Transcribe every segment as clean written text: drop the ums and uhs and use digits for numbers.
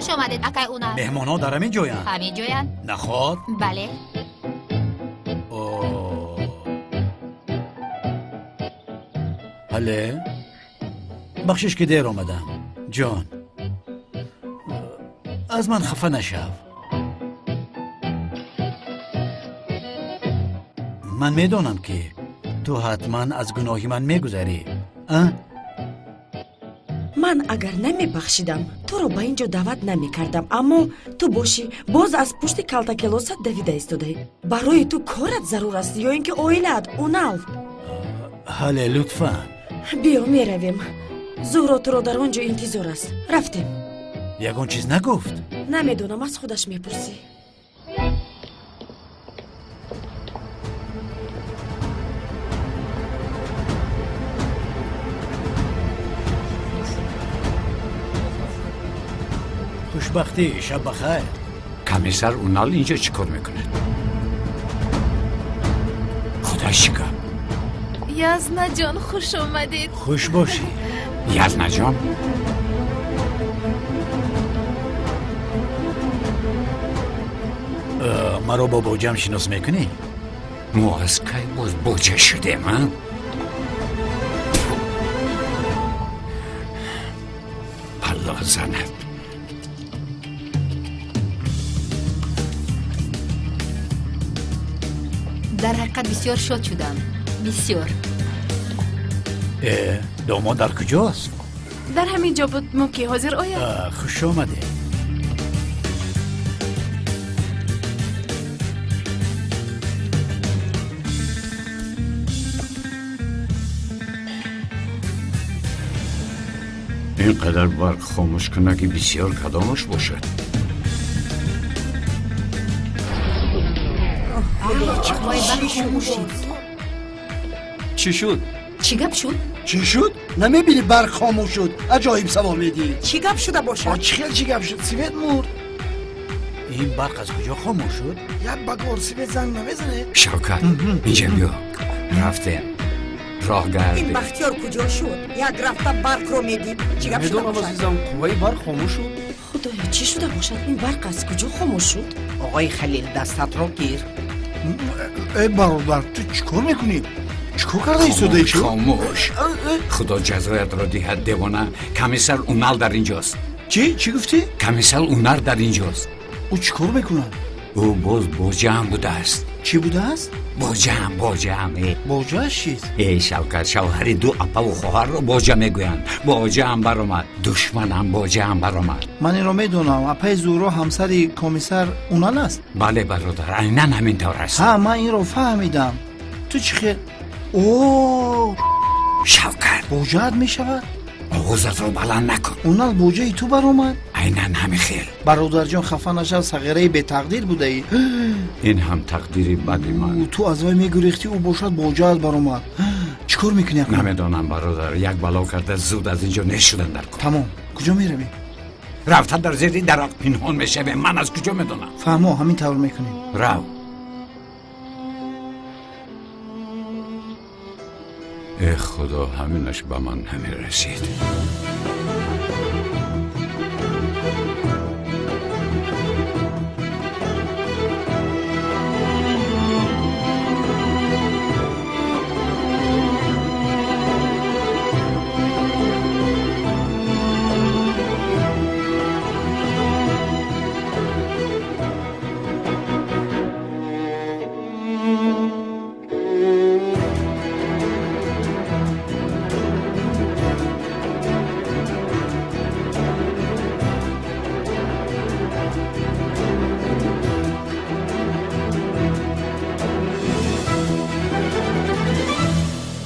Хуш омадед, акай Унал. Меҳмонҳо дар ҳамин ҷоянд? Ҳамин ҷоянд. Наход? Бале. Ҳале, бахшиш ки дер омадам. Ҷон, аз ман хафа нашав. Ман медонам, ки ту ҳатман аз гуноҳи ман мегузарӣ. А? Ман агар намебахшидам, туро ба ин ҷо даъват намекардам, аммо ту бошӣ боз аз пушти калтакелосат давида истодаӣ. Барои ту корат зарур аст ё ин ки оилаат, Унал? Ҳале, лутфан. Биё, меравем. Зуҳро туро дар он ҷо интизор аст. Рафтем. Ягон чиз нагуфт? Намедонам, аз худаш мепурсӣ. Хушбахтӣ, шаб бахайр. Комиссар Унал инҷо чӣ кор мекунад? Худои чӣ гап? Язнаҷон, хуш омадед. Хуш бошӣ. Язнаҷон? Маро бо боҷам шинос мекунӣ? Мо аз кай боз боҷа шудем, а? Аллоҳ занад. Дар ҳақиқат бисёр шод шудам. Бисёр. Домод дар куҷост? Дар ҳамин ҷо буд, мумкин ҳозир ояд. Хуш омадед. Ин қадар барқ хомӯш кунаки бисёр кадомаш бошад? Вой, барқ хомӯш шуд. Чӣ шуд? Чӣ гап шуд? Чӣ шуд? Намебинӣ барқ хомӯш шуд? Аҷоиб савол медиҳӣ. Чӣ гап шуда бошад? Чӣ хел чӣ гап шуд? Свет мурд. Ин барқ аз куҷо хомӯш шуд? Як багор свет занг намезанед? Шавкат, инҷа биё. Рафтем. Роҳ гардем. Ин Бахтиёр куҷо шуд? Як рафта барқро медид. Чӣ гап шуда Медонам, бошад? азизам, қувваи барқ хомӯш шуд. Худоё, чӣ шуда бошад? Ин барқ аз куҷо хомӯш шуд? Оғои Халил, дастатро гир. Э, бародар, ту чӣ кор мекунӣ? Чӣ кор карда истодаӣ ту? Хомӯш. Худо ҷазоятро диҳад, девона. Комиссар Унал дар инҷост. Чӣ? Чӣ гуфтӣ? Комиссар Унал дар инҷост. Ӯ чӣ кор мекунад? Ӯ боз боҷаам будааст. Чӣ будааст? Боҷаам, боҷаам. Боҷааш чист? Э, Шавкат, шавҳари ду апаву хоҳарро боҷа мегӯянд. Боҷаам баромад. Душманам боҷаам баромад. Ман инро медонам. Апаи Зуҳро ҳамсари комиссар Унал аст. Бале, бародар, айнан ҳамин тавр аст. Ҳа, ман инро фаҳмидам. Ту чӣ хел? О, Шавкат, боҷаат мешавад? Овозатро баланд накун. Унал боҷаи ту баромад? Айнан ҳамин хел. Бародарҷон, хафа нашав, сағираи бетақдир будаӣ. Ин ҳам тақдири бади ман. Ту аз вай мегурехтӣ, ӯ бошад боҷаат баромад. Чӣ кор мекунӣ акнун? Намедонам, бародар, як бало карда зуд аз инҷо нест шудан дар кор. Тамом, куҷо меравӣ? Рафта дар зери дарахт пинҳон мешавем. Ман аз куҷо медонам? Фаҳмо, ҳамин тавр мекунем. Рав. Э, худо, ҳаминаш ба ман намерасид.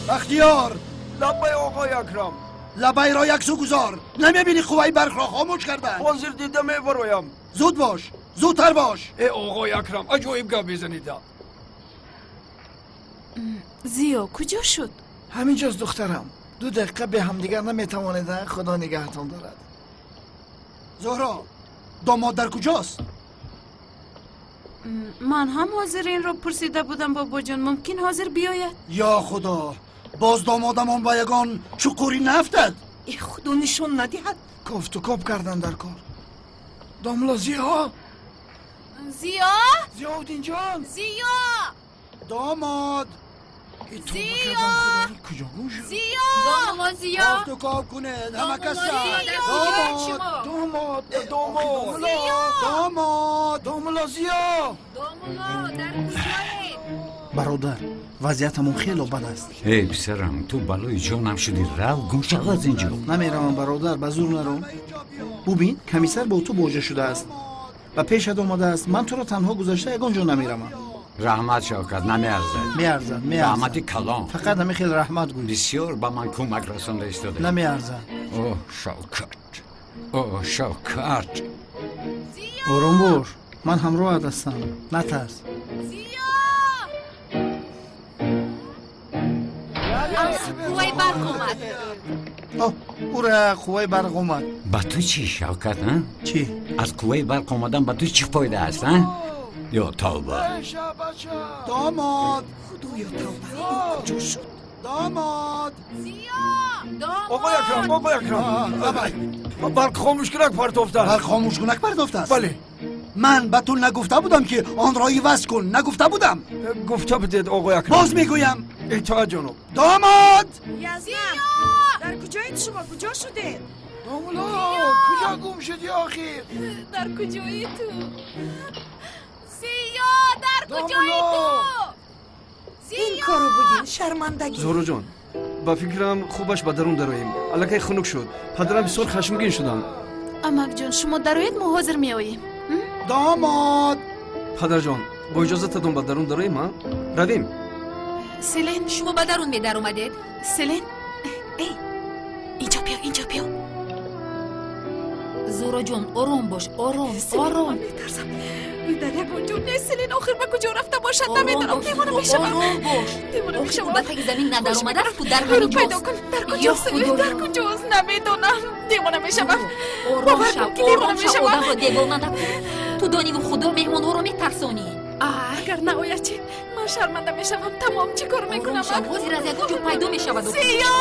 Бахтиёр! Лаббай, оғои Акрам. Лабайро яксу гузор. Намебинӣ қувваи барқро хомӯш карданд? Ҳозир дида мебароям. Зуд бош, зудтар бош. Э, оғои Акрам, аҷоиб гап мезанида. Зиё куҷо шуд? Ҳаминҷост, духтарам. Ду дақиқа бе ҳамдигар наметавонед, худо нигаҳатон дорад. Зуҳро, домод дар куҷост? Ман ҳам ҳозир инро пурсида будам, бобоҷон. Мумкин ҳозир биёяд. Ё худо, боз домодамон ба ягон чуқурӣ наафтад. Э, худо нишон надиҳад. Кофту коб кардан дар кор. Домла Зиё! Зиё! Зиёуддинҷон! Зиё! Домод! Зиё! Куҷо гум шуд? Зиё! Домла Зиё! Кофту коб кунед, ҳама каса! Домод! Домод! Домод! Домод! Домла Зиё! Домла, дар куҷоед? Бародар, вазъиятамон хело бад аст. Эй писарам, ту балои ҷонам шудӣ, рав гум шав аз ин ҷо. Намеравам бародар, ба зур наром. Бубин, комиссар бо ту боҷа шудааст. Ба пешат омадааст. Ман туро танҳо гузашта ягон ҷо намеравам. Раҳмат, Шавкат, намеарзад. Меарзад, меарзад. Раҳмати калон. Фақат ҳамин хел раҳмат гӯй. Бисёр ба ман кӯмак расонда истода. Намеарзад. О, Шавкат, о, Шавкат. Ором бош, ман ҳамроҳат ҳастам, натарс. Қувваи барқ омад. Ура, қувваи барқ омад. Ба ту чӣ, Шавкат, а? Чӣ? Аз қувваи барқ омадан ба ту чӣ фоида аст, а? Ё тавба. Домод! Худоё, тавба, куҷо шуд? Домод! Зиё! Домод! Оқои Акрам, оқои Акрам! Лабай! Барқ хомӯшкунак партофтааст. Барқ хомӯшкунак партофтааст? Бале. Ман ба ту нагуфта будам, ки онро иваз кун, нагуфта будам? Гуфта будед, оқои Акрам. Боз мегӯям. Итоат, ҷаноб. Домод! Язнам, дар куҷоед шумо? Куҷо шудед? Домулло, куҷо гум шудӣ охир? Дар куҷои ту? Зиё, дар куҷои ту? Ин кору бубин, шармандагӣ. Зуҳроҷон, ба фикрам хубаш ба дарун дароем. Аллакай хунук шуд. Падарам бисёр хашмгин шуданд. Амакҷон, шумо дароед, мо ҳозир меоем. Домод! Падарҷон, бо иҷозататон ба дарун дароем, а? Равем. Селен, шумо ба дарун медаромадед? Селен, эй, инҷо биё, инҷо биё. Зуҳроҷон, ором бош, ором, ором. Метарсам. Дар ягон ҷо нест, Селен, охир ба куҷо рафта бошад, намедонам. Девона мешавам. Ором бош. Девона мешавам. Ба таги замин надаромадааст, ку дар ҳамин ҷост. Пайдо кун, дар куҷост? Дар куҷост? Намедонам. Девона мешавам. Ором шав, ором шав, одамро девона накун. Ту дониву худо меҳмонҳоро метарсонӣ. Агар наояд чӣ? Ман шарманда мешавам. Тамом, чӣ кор мекунам? Ором шав, ҳозир аз ягон ҷо пайдо мешавад. Зиё!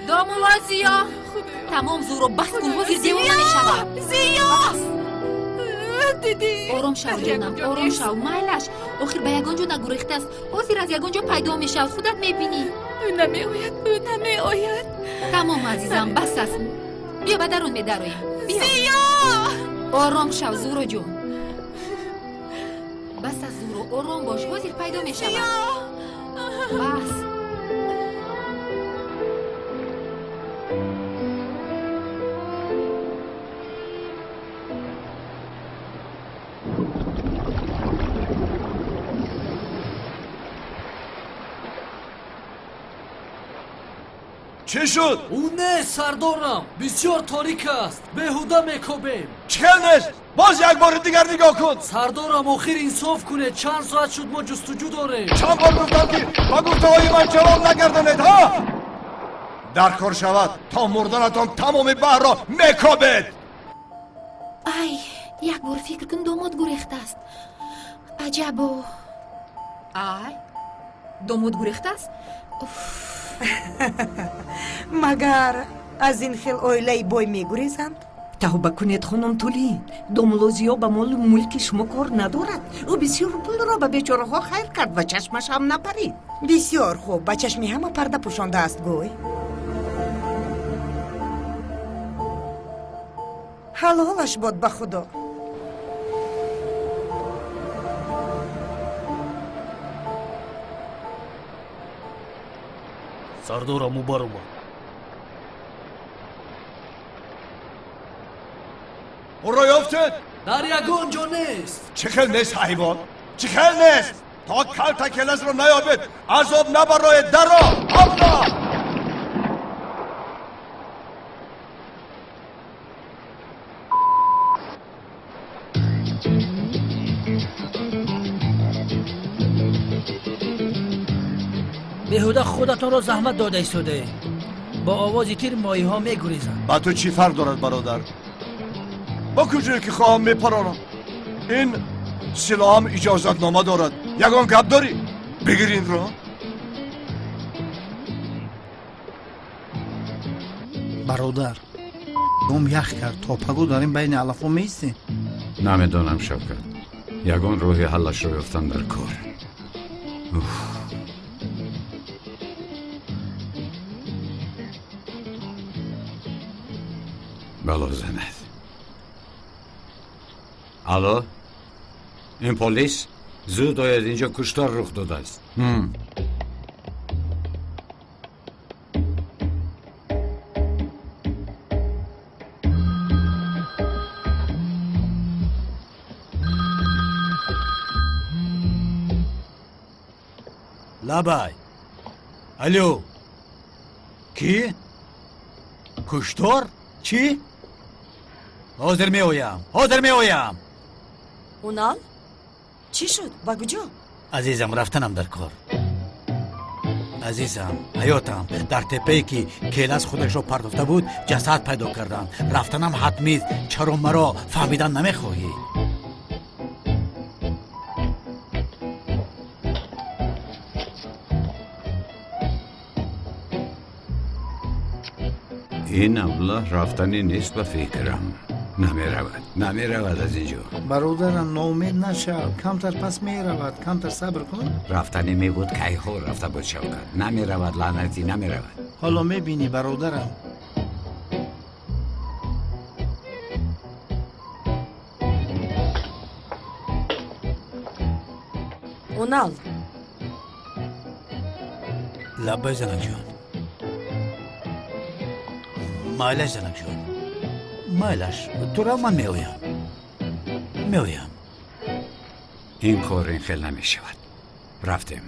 Домулло Зиё! Тамом, Зуҳро, бас кун, ҳозир девона мешавад. Зиё! Дидӣ? Ором шав, ҷонам, ором шав, майлаш. Охир ба ягон ҷо нагурехтааст. Ҳозир аз ягон ҷо пайдо мешавад, худат мебинӣ. Ӯ намеояд, ӯ намеояд. Тамом, азизам, бас аст. Биё ба дарун медароем. Зиё! Ором шав, Зуҳроҷон. Бас аст, Зуҳро, ором бош, ҳозир пайдо мешавад. Бас. Чӣ шуд? Ӯ нест, сардорам. Бисёр торик аст. Беҳуда мекобем. Чӣ хел нест? Боз як бори дигар нигоҳ кун. Сардорам, охир инсоф кунед. Чанд соат шуд мо ҷустуҷӯ дорем. Чанд бор гуфтам, ки ба гуфтаҳои ман ҷавоб нагардонед, ҳа? Дар кор шавад, то мурданатон тамоми баҳрро мекобед. Ай, як бор фикр кун, домод гурехтааст. Аҷабо. Ай, домод гурехтааст? Магар аз ин хел оилаи бой мегурезанд? Тавба кунед, хонум Тулин. Домулло Зиё ба молу мулки шумо кор надорад. Ӯ бисёр пулро ба бечораҳо хайр кард ва чашмаш ҳам напарид. Бисёр хуб, ба чашми ҳама парда пӯшондааст, гӯй. Ҳалолаш бод ба худо. Сардорам, ӯ баромад. Ӯро ёфтед? Дар ягон ҷо нест. Чӣ хел нест, ҳайвон? Чӣ хел нест? То калта келасро наёбед, азоб набароед, даро, обро! Беҳуда худатонро заҳмат дода истодаед. Бо овози тир моҳиҳо мегурезанд. Ба ту чӣ фарқ дорад, бародар? Ба куҷое ки хоҳам мепаронам. Ин силоҳам иҷозатнома дорад. Ягон гап дорӣ? Бигир инро. Бародар, Дом ях кард. То паго дар ин байни алафҳо меистем? Намедонам, Шавкат, ягон роҳи ҳаллашро ёфтан дар кор. Бало занад. Алло, ин полис зуд ояд, инҷо куштор рух додааст. Лабай. Алло. Кӣ? Куштор? Чӣ? Ҳозир меоям. Ҳозир меоям. Унал? Чӣ шуд? Ба куҷо? Азизам, рафтанам дар кор. Азизам, ҳаётам, дар теппае ки келас худашро партофта буд, ҷасад пайдо карданд. Рафтанам ҳатмист. Чаро маро фаҳмидан намехоҳӣ? Ин аблаҳ рафтанӣ нест ба фикрам. Намеравад, намеравад аз ин ҷо. Бародарам, ноумед нашав, камтар пас меравад, камтар сабр кун. Рафтанӣ мебуд, кайҳо рафта буд, Шавкат. Намеравад, лаънатӣ, намеравад. Ҳоло мебинӣ, бародарам. Унал. Лаббай, занакҷон. Майлаш, занакҷон, майлаш, тура ман меоям, меоям. Ин кор ин хел намешавад. Рафтем.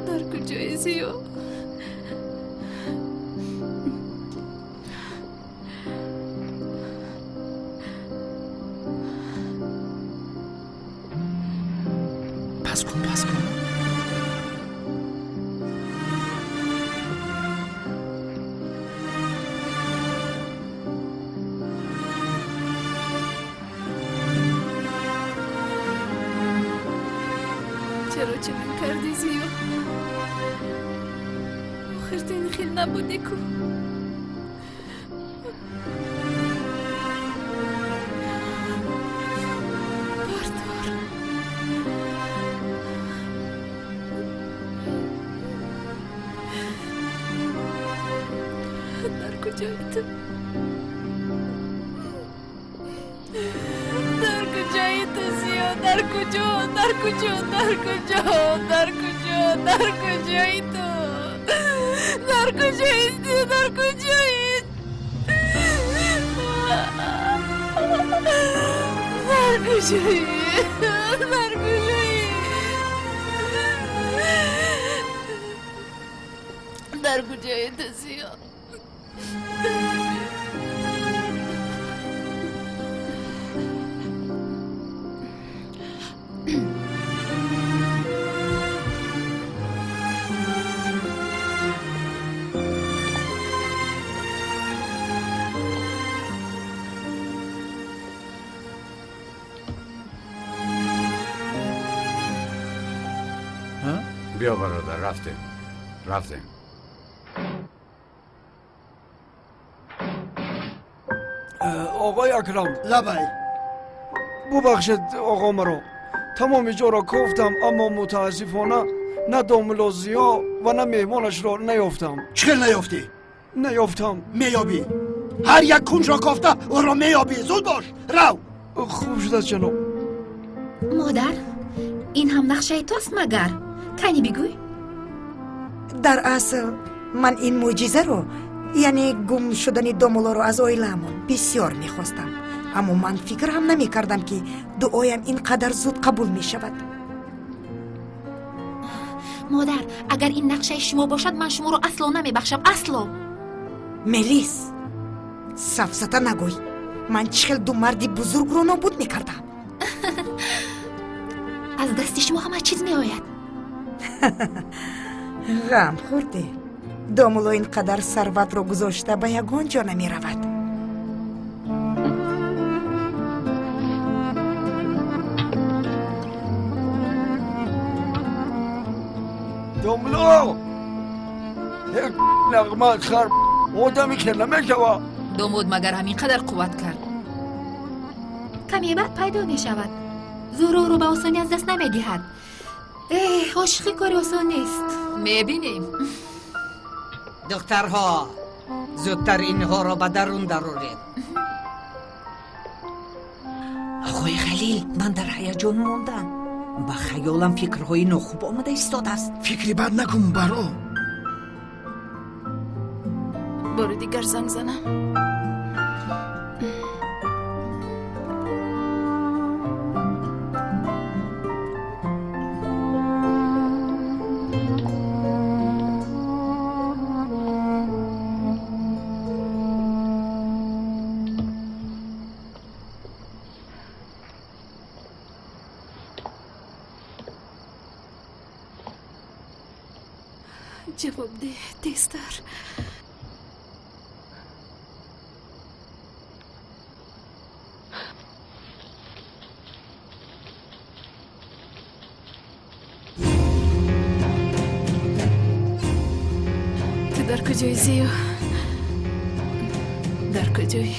Дар куҷои Зиё? Пас кун, пас кун. Чаро чунин кардӣ, Зиё? Охир ту ин хел набудӣ ку. Бардор. Дар куҷои ту? Дар куҷои ту, Зиё? Дар куҷо? Дар куҷо? Дар куҷо? Дар куҷо? Дар куҷои ту? Дар куҷои ту? Дар куҷои? Дар куҷои? Дар куҷои? Дар куҷои ту, Зиё? Биё, бародар, рафтем, рафтем. Оғои Акрам. Лабай. Бубахшед, оғо, маро тамоми ҷоро кофтам, аммо мутаассифона на домулло Зиё ва на меҳмонашро наёфтам. Чӣ хел наёфтӣ? Наёфтам. Меёбӣ, ҳар як кунҷро кофта ӯро меёбӣ. Зуд бош, рав. Хуб шудааст, ҷаноб. Модар, ин ҳам нақшаи туаст магар? Кани бигӯй. Дар асл ман ин мӯъҷизаро, яъне гум шудани домуллоро аз оилаамон бисёр мехостам, аммо ман фикр ҳам намекардам, ки дуоям ин қадар зуд қабул мешавад. Модар, агар ин нақшаи шумо бошад, ман шуморо асло намебахшам, асло. Мелис, сафсата нагӯй. Ман чӣ хел ду марди бузургро нобуд мекардам? Аз дасти шумо ҳама чиз меояд. Ғам хӯрдӣ. Домулло ин қадар сарватро гузошта ба ягон ҷо намеравад. Домулло, нағма хар одами хел намешава. Домод магар ҳамин қадар қувват кард? Каме баъд пайдо мешавад. Зуҳроро ба осонӣ аз даст намедиҳад. Эҳ, ошиқӣ кори осон нест. Мебинем. Духтарҳо, зудтар инҳоро ба дарун дароред. Оғои Халил, ман дар ҳаяҷон мондам. Ба хаёлам фикрҳои нохуб омада истодааст. Фикри бад накун, баро. Бори дигар занг занам. Ҷавоб деҳ тезтар. Ту дар куҷои, Зиё? Дар куҷоӣ?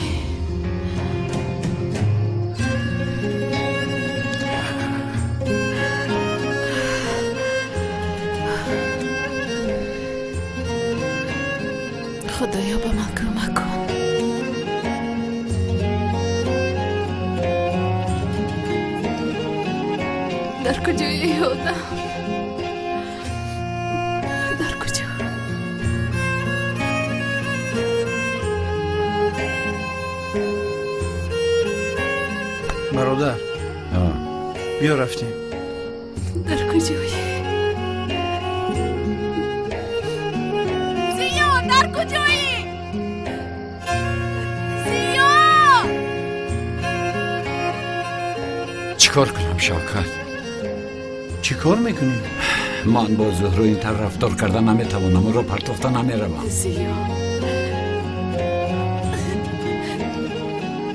Худоё, ба ман кӯмак кун. Дар куҷои одам? Дар куҷо? Бародар, биё рафтем. Дар куҷоӣ? Зиё, дар куҷоӣ? Зиё! Чӣ кор кунам, Шавкат? Чӣ кор мекунӣ? Ман бо Зуҳро ин тавр рафтор карда наметавонам, ӯро партофта намеравам. Зиё!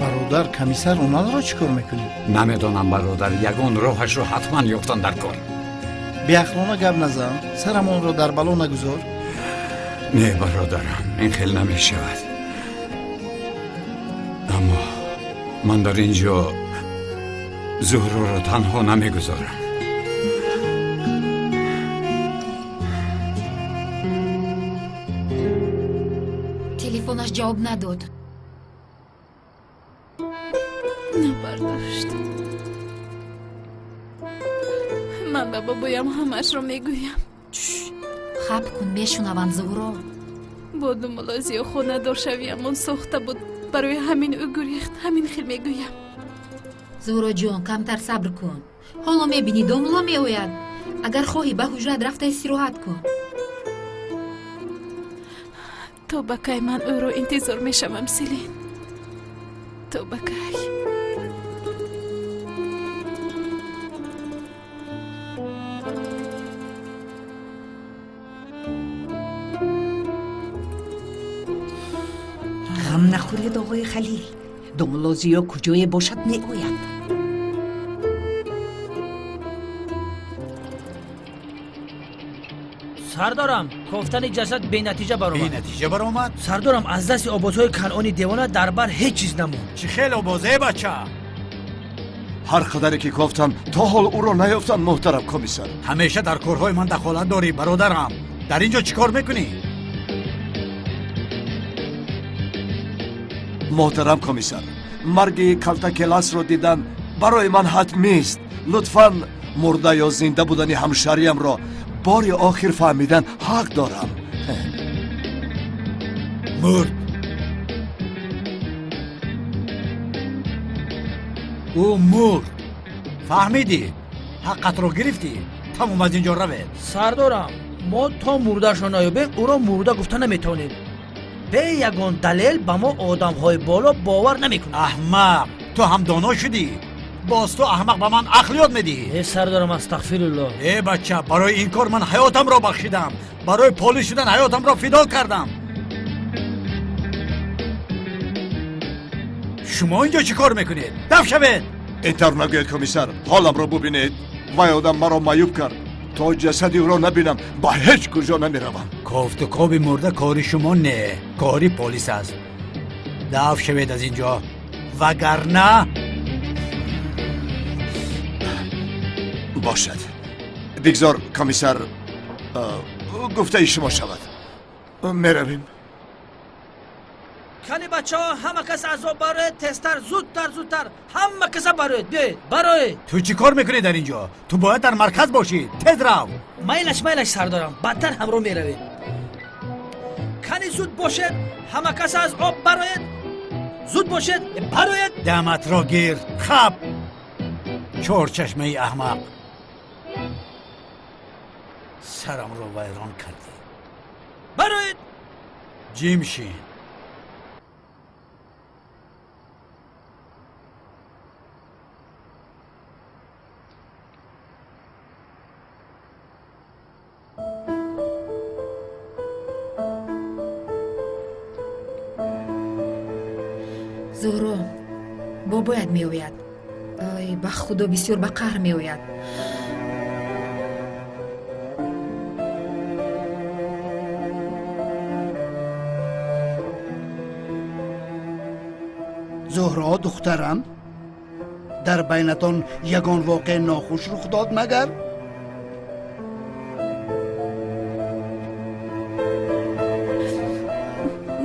Бародар, комиссар Оналро чӣ кор мекунӣ? Намедонам, бародар, ягон роҳашро ҳатман ёфтан дар кор. Беақлона гап назан, сарамонро дар бало нагузор. Не, бародарам, ин хел намешавад. Аммо ман дар ин ҷо Зуҳроро танҳо намегузорам. Телефонаш ҷавоб надод. Набардошт. Ман ба бобоям ҳамаашро мегӯям. Хаб кун, мешунаванд, Зуҳро. Бо Думулло Зиё хонадор шавиямон сохта буд. Барои ҳамин ӯ гурехт. Ҳамин хел мегӯям. Зуҳроҷон, камтар сабр кун. Ҳоло мебинӣ, домулло меояд. Агар хоҳӣ, ба ҳуҷрат рафта истироҳат кун. То ба кай ман ӯро интизор мешавам, Селин? То ба кай? Ғам нахӯред, оғои Халил. Домулло Зиё куҷое бошад, меояд. Сардорам, кофтани ҷасад бенатиҷа баромад. Бенатиҷа баромад? Сардорам, аз дасти обозҳои канъони девона дар бар ҳеҷ чиз намонд. Чӣ хел обозе, бача? Ҳар қадаре ки кофтам, то ҳол ӯро наёфтам, муҳтарам комиссар. Ҳамеша дар корҳои ман дахолат дорӣ, бародарам. Дар ин ҷо чӣ кор мекунӣ? Муҳтарам комиссар, марги калтакеласро дидан барои ман ҳатмист. Лутфан мурда ё зинда будани ҳамшариямро бори охир фаҳмидан ҳақ дорам. Мурд. Ӯ мурд. Фаҳмидӣ? Ҳаққатро гирифтӣ? Тамом, аз ин ҷо равед. Сардорам, мо то мурдаашро наёбем, ӯро мурда гуфта наметавонем. Бе ягон далел ба мо одамҳои боло бовар намекунанд. Аҳмақ, ту ҳам доно шудӣ. Боз ту аҳмақ ба ман ақл ёд медиҳӣ? Э, сардорам, астағфируллоҳ. Э бача, барои ин кор ман ҳаётамро бахшидам, барои полис шудан ҳаётамро фидо кардам. Шумо инҷо чӣ кор мекунед? Даф шавед! Ин тавр нагӯед, комиссар, ҳоламро бубинед. Вай одам маро маъюб кард. То ҷасади ӯро набинам, ба ҳеҷ куҷо намеравам. Кофту коби мурда кори шумо не, кори полис аст. Даф шавед аз ин ҷо, вагарна Бошад, бигзор, комиссар, гуфтаи шумо шавад. Меравем. Кани, бачаҳо, ҳама кас аз об бароед, тезтар, зудтар, зудтар, ҳама каса бароед, биёед, бароед. Ту чӣ кор мекунӣ дар ин ҷо? Ту бояд дар марказ бошӣ. Тез рав. Майлаш, майлаш, сардорам, баъдтар ҳамроҳ меравем. Кани, зуд бошед, ҳама кас аз об бароед, зуд бошед, бароед. Даматро гир, хаб, чорчашмаи аҳмақ, сарамро вайрон кардӣ. Бароед. Ҷимшин. Зуҳро, бобоят меояд. Ай, ба худо, бисёр ба қаҳр меояд. Зуҳро, духтарам, дар байнатон ягон воқеаи нохуш рух дод магар?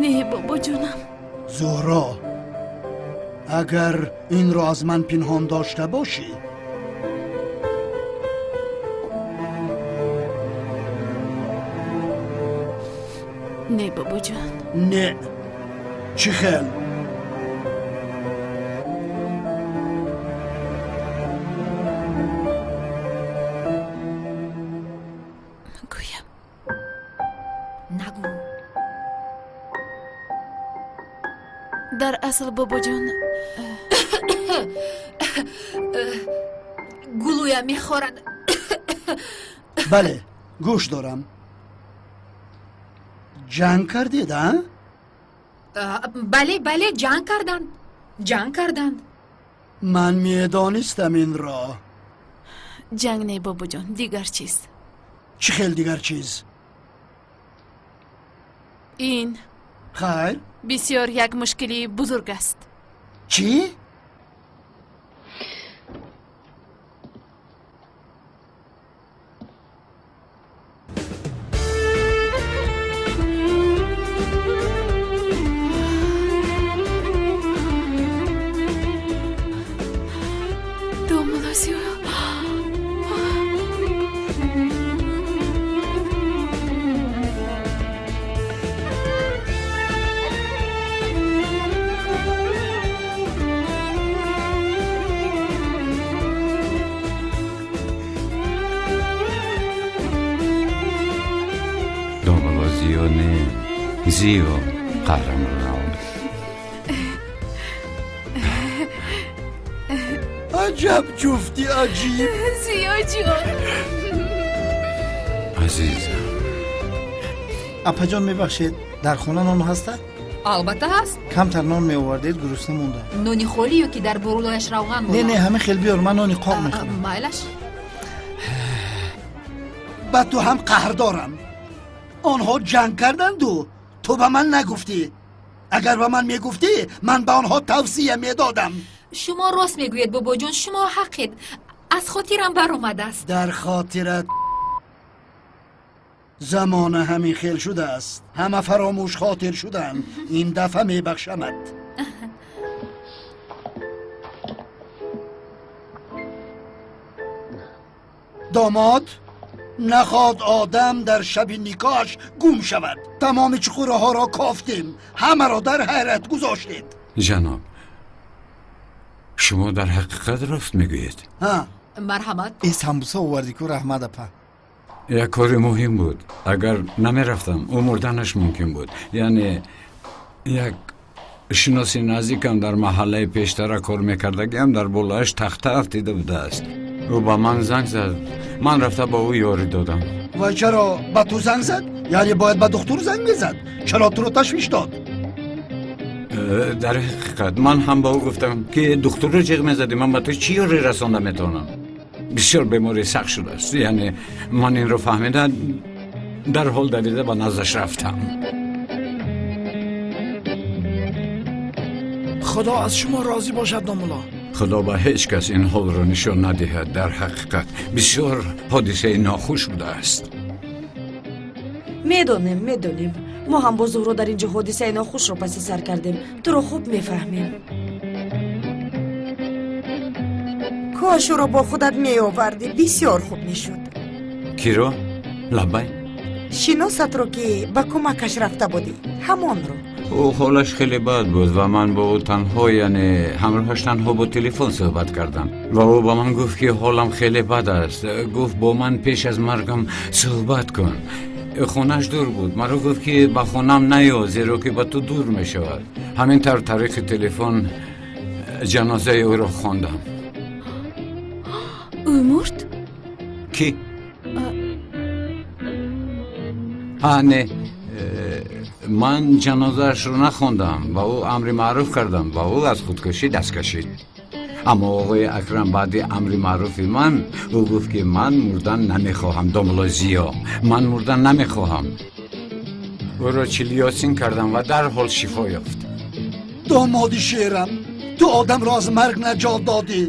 Не, бобоҷонам. Зуҳро, агар инро аз ман пинҳон дошта бошӣ. Не, бобоҷон. Не, чӣ хел? Гӯям? Нагӯ. Дар асл, бобоҷон, Гулӯям мехорад. Бале, гӯш дорам. Ҷанг кардед, а? Бале, бале, ҷанг карданд, ҷанг карданд. Ман медонистам инро. Ҷанг не, бобоҷон, дигар чиз. Чӣ хел дигар чиз? Ин Хайр. бисёр як мушкилии бузург аст. Чӣ? Домулло Зиё. Домулло Зиё не, Зиё қаҳрамро наомад. Аҷаб ҷуфти аҷиб! Зиёҷон. Азизам. Апаҷон, мебахшед, дар хона нон ҳаста? Албатта, ҳаст. Камтар нон меовардед, гурусна монда. Нони холӣ ё ки дар бурулояш равған? Не, не, ҳамин хел биёр, ман нони қоқ мехӯрам. Майлаш. Ба ту ҳам қаҳр дорам. Онҳо ҷанг карданду ту ба ман нагуфтӣ. Агар ба ман мегуфтӣ, ман ба онҳо тавсия медодам. Шумо рост мегӯед, бобоҷон, шумо ҳақед, аз хотирам баромадааст. Дар хотират замона ҳамин хел шудааст, ҳама фаромӯш хотир шуданд. Ин дафъа мебахшамад. Домод, наход одам дар шаби никоҳаш гум шавад. Тамоми чуқураҳоро кофтем, ҳамаро дар ҳайрат гузоштед. Ҷаноб, шумо дар ҳақиқат рост мегӯед. Марҳамат. Э, самбуса овардӣ ку, раҳмат, апа. Як кори муҳим буд, агар намерафтам, ӯ мурданаш мумкин буд, яъне як Шиноси наздикам дар маҳаллаи пештара кор мекардагиам дар болояш тахта афтида будааст. Ӯ ба ман занг зад, ман рафта ба ӯ ёрӣ додам. Вай чаро ба ту занг зад? Яъне бояд ба духтур занг мезад. Чаро туро ташвиш дод? Дар ҳақиқат ман ҳам ба ӯ гуфтам, ки духтурро ҷиғ мезадӣ, ман ба ту чӣ ёрӣ расонда метавонам? Бисёр беморӣ сахт шудааст. Яъне ман инро фаҳмида дарҳол давида ба наздаш рафтам. Худо аз шумо розӣ бошад, домулло. Худо ба ҳеҷ кас ин ҳолро нишон надиҳад. Дар ҳақиқат бисёр ҳодисаи нохуш будааст. Медонем, медонем. Мо ҳам бо Зуҳро дар ин ҷо ҳодисаи нохушро паси сар кардем. Туро хуб мефаҳмем. Кош ӯро бо худат меовардӣ, бисёр хуб мешуд. Киро? Лаббай? Шиносатро, ки ба кӯмакаш рафта будӣ, ҳамонро. Ӯ ҳолаш хеле бад буд ва ман бо ӯ танҳо, яъне ҳамроҳаш танҳо бо телефон суҳбат кардам ва ӯ ба ман гуфт, ки ҳолам хеле бад аст. Гуфт, бо ман пеш аз маргам суҳбат кун. Хонааш дур буд. Маро гуфт, ки ба хонаам наё, зеро ки ба ту дур мешавад. Ҳамин тавр тариқи телефон ҷанозаи ӯро хондам. Ӯ мурд? Кӣ? Ҳа, не, ман ҷанозаашро нахондам. Ба ӯ амри маъруф кардам ва ӯ аз худкушӣ даст кашид. Аммо оғои Акрам баъди амри маъруфи ман ӯ гуфт, ки ман мурдан намехоҳам, домулло Зиё, ман мурдан намехоҳам. Ӯро чилиёсин кардам ва дарҳол шифо ёфт. Домоди шерам, ту одамро аз марг наҷот додӣ.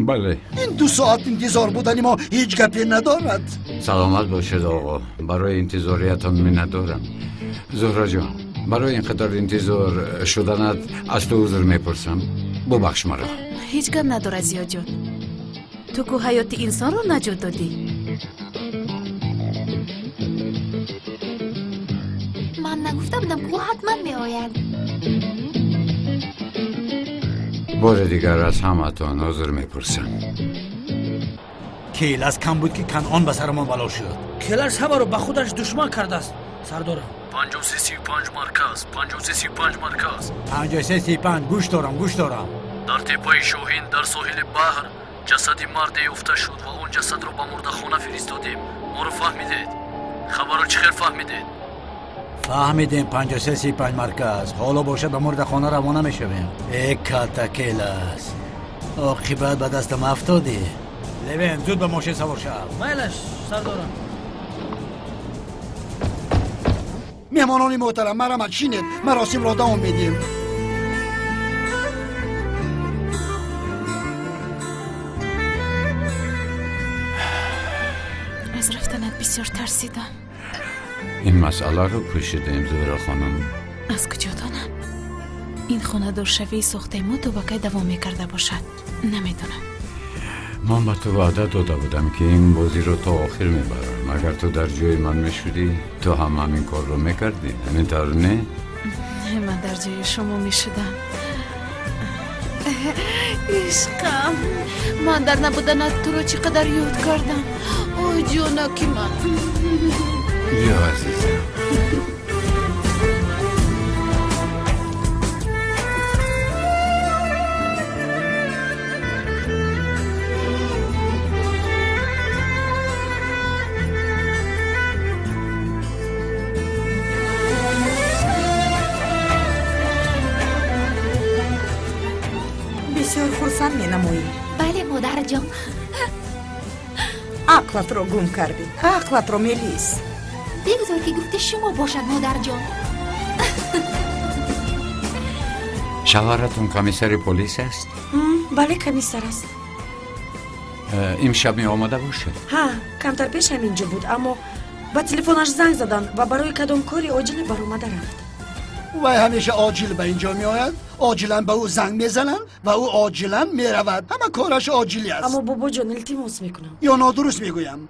Бале. Ин 2 соат интизор будани мо ҳеҷ гапе надорад. Саломат бошед, оғо. Барои интизориятон миннатдорам. Зуҳроҷон, барои ин қадар интизор шуданат аз ту узр мепурсам. Бубахш маро. Ҳеҷ гап надорад, Зиёҷон. Ту ку ҳаёти инсонро наҷот додӣ. Ман нагуфта будам, ки ӯ ҳатман меояд. Бори дигар аз ҳаматон узр мепурсам. Келас кам буд, ки Канъон ба сарамон бало шуд. Келас ҳамаро ба худаш душман кардааст, сардорам. 5335 марказ, 5335 марказ. 5335, гӯш дорам, гӯш дорам. Дар теппаи Шоҳин дар соҳили баҳр ҷасади марде ёфта шуд ва он ҷасадро ба мурдахона фиристодем. Моро фаҳмидед? Хабарро чӣ хел фаҳмидед? Фаҳмидем, 5335 марказ. Ҳоло бошад ба мурдахона равона мешавем. Э, калта Келас, оқибат ба дастам афтодӣ. Левен, зуд ба мошин савор шав. Майлаш, сардорам. Меҳмонони муҳтарам, марҳамат, шинед, маросимро давом медиҳем. Аз рафтанат бисёр тарсидам. Ин масъаларо пӯшидаем, Зуҳро хонум. Аз куҷо донам? Ин хонадоршавии сохтаи мо то ба кай давом мекарда бошад, намедонам. Ман ба ту ваъда дода будам, ки ин бозиро то охир мебарам. Агар ту дар ҷои ман мешудӣ, ту ҳам ҳамин корро мекардӣ, ҳамин тавр не? Ман дар ҷои шумо мешудам. Ишқам, ман дар набуданат туро чӣ қадар ёд кардам. Ой, ҷонаки ман. Ё азизам. Бисёр хурсанд менамоӣ. Бале, модарҷон. Ақлатро гум кардӣ, ақлатро, Мелис. Бигзор, ки гуфти шумо бошад, модарҷон. Шавҳаратон комиссари полис аст? Бале, комиссар аст. Имшаб меомада бошад? Ҳа, камтар пеш ҳамин ҷо буд, аммо ба телефонаш занг заданд ва барои кадом кори оҷиле баромада рафт. Вай ҳамеша оҷил ба ин ҷо меояд, оҷилан ба ӯ занг мезананд ва ӯ оҷилан меравад. Ҳама кораш оҷилӣ аст. Аммо бобоҷон, илтимос мекунам. Ё нодуруст мегӯям?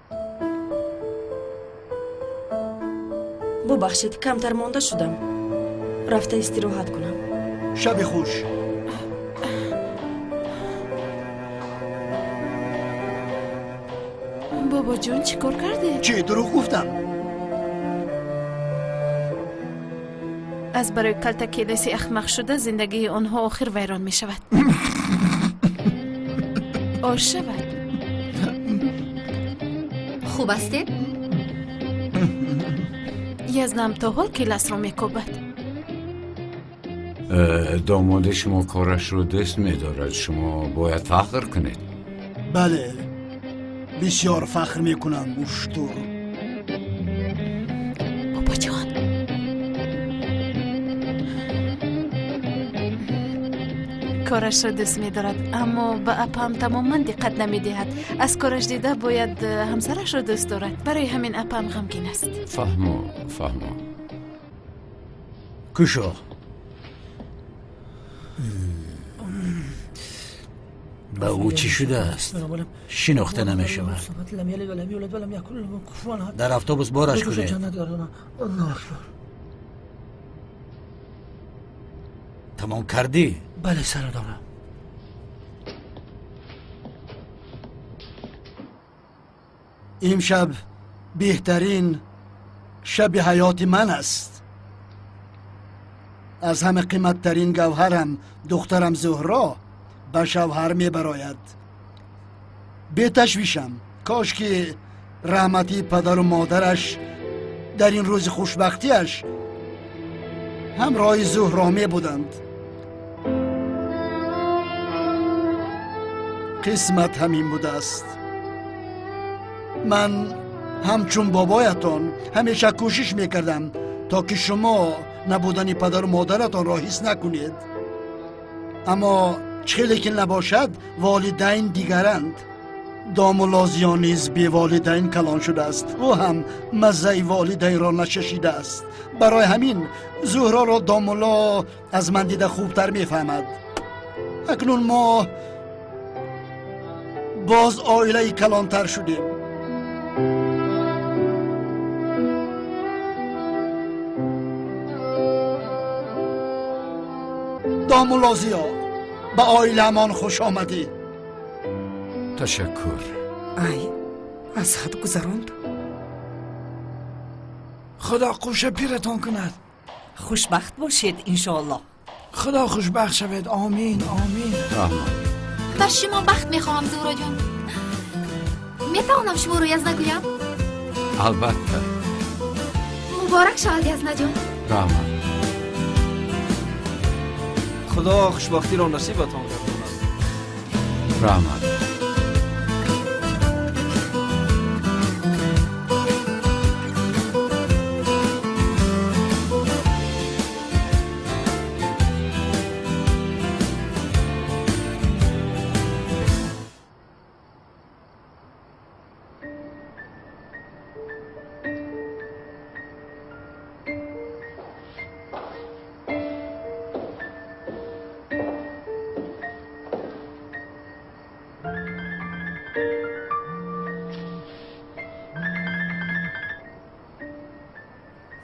Бубахшед, камтар монда шудам. Рафта истироҳат кунам. Шаби хуш. Бобоҷон, чӣ кор кардед? Чӣ, дурӯғ гуфтам? Аз барои калтакеласи ахмақ шуда зиндагии онҳо охир вайрон мешавад. Ош шавад. Хуб ҳастед? Язнам то ҳол келасро мекобад. Домоди шумо корашро дӯст медорад. Шумо бояд фахр кунед. Бале, бисёр фахр мекунам, уштур. Бобоҷон, корашро дӯст медорад, аммо ба апаам тамоман диққат намедиҳад. Аз кораш дида бояд ҳамсарашро дӯст дорад. Барои ҳамин апаам ғамгин аст. Фаҳмо, фаҳмо. Кушо. Ба ӯ чӣ шудааст? Шинохта намешавад. Дар автобус бораш кунед. Тамом кардӣ? Бале, сардорам. Имшаб беҳтарин шаби ҳаёти ман аст. Аз ҳама қиматтарин гавҳарам, духтарам Зуҳро, ба шавҳар мебарояд. Беташвишам, кош ки раҳмати падару модараш дар ин рӯзи хушбахтиаш ҳамроҳи Зуҳро мебуданд. Қисмат ҳамин будааст. Ман ҳамчун бобоятон ҳамеша кӯшиш мекардам, то ки шумо набудани падару модаратонро ҳис накунед. Аммо чӣ хеле ки набошад, волидайн дигаранд. Домулло Зиё низ беволидайн калон шудааст. Ӯ ҳам маззаи волидайнро начашидааст. Барои ҳамин Зуҳроро домулло аз ман дида хубтар мефаҳмад. Акнун мо боз оилаи калонтар шудем. Домулло Зиё, ба оиламон хуш омадӣ. Ташаккур. Ай, аз ҳад гузаронд. Худо қӯша пиратон кунад. Хушбахт бошед, иншоаллоҳ. Худо хушбахт шавед. Омин, омин. Раҳмат. Бар шумо бахт мехоҳам, Зуҳроҷон. Метавонам шуморо язна гӯям? Албатта. Муборак шавад, Язнаҷон. Раҳмат. Худо хушбахтиро насибатон гардонад. Раҳмат.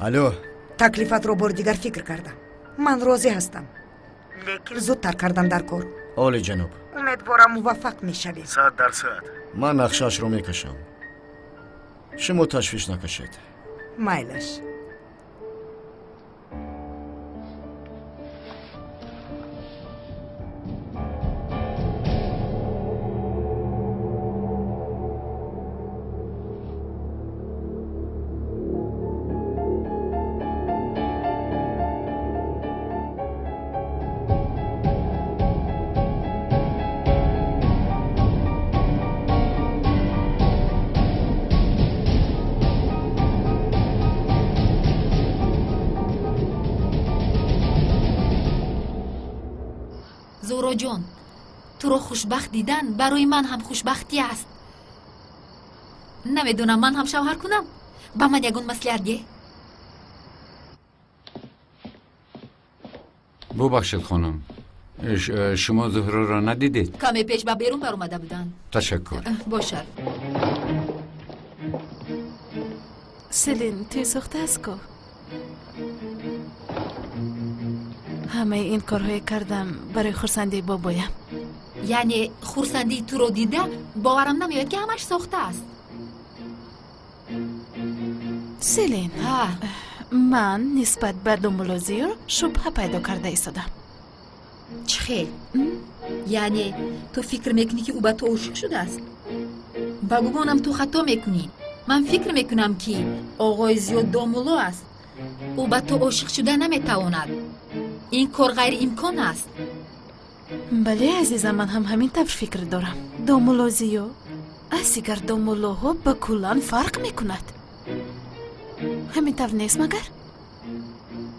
Алло. Таклифатро бори дигар фикр кардам. Ман розӣ ҳастам, лекин зудтар кардан дар кор. Оли ҷаноб. Умедворам, муваффақ мешавем. 100%. Ман нақшаашро мекашам. Шумо ташвиш накашед. Майлаш. Зуҳроҷон, туро хушбахт дидан барои ман ҳам хушбахтӣ аст. Намедонам, ман ҳам шавҳар кунам? Ба ман ягон маслиҳат деҳ. Бубахшед, хонум, шумо Зуҳроро надидед? Каме пеш ба берун баромада буданд. Ташаккур. Бошад. Селин, тӯй сохта аст ку? Ҳамаи ин корҳое кардам барои хурсандии бобоям. Яъне хурсандии туро дида боварам намеояд, ки ҳамаш сохта аст. Селин, ҳа. Ман нисбат ба домулло Зиё шубҳа пайдо карда истодам. Чӣ хел? Яъне ту фикр мекунӣ, ки ӯ ба ту ошиқ шудааст? Ба гумонам, ту хато мекунӣ. Ман фикр мекунам, ки оғои Зиё домулло аст. Ӯ ба ту ошиқ шуда наметавонад. Ин кор ғайриимкон аст. Бале, азизам, ман ҳам ҳамин тавр фикр дорам. Домулло Зиё аз дигар домуллоҳо ба куллан фарқ мекунад. Ҳамин тавр нест магар?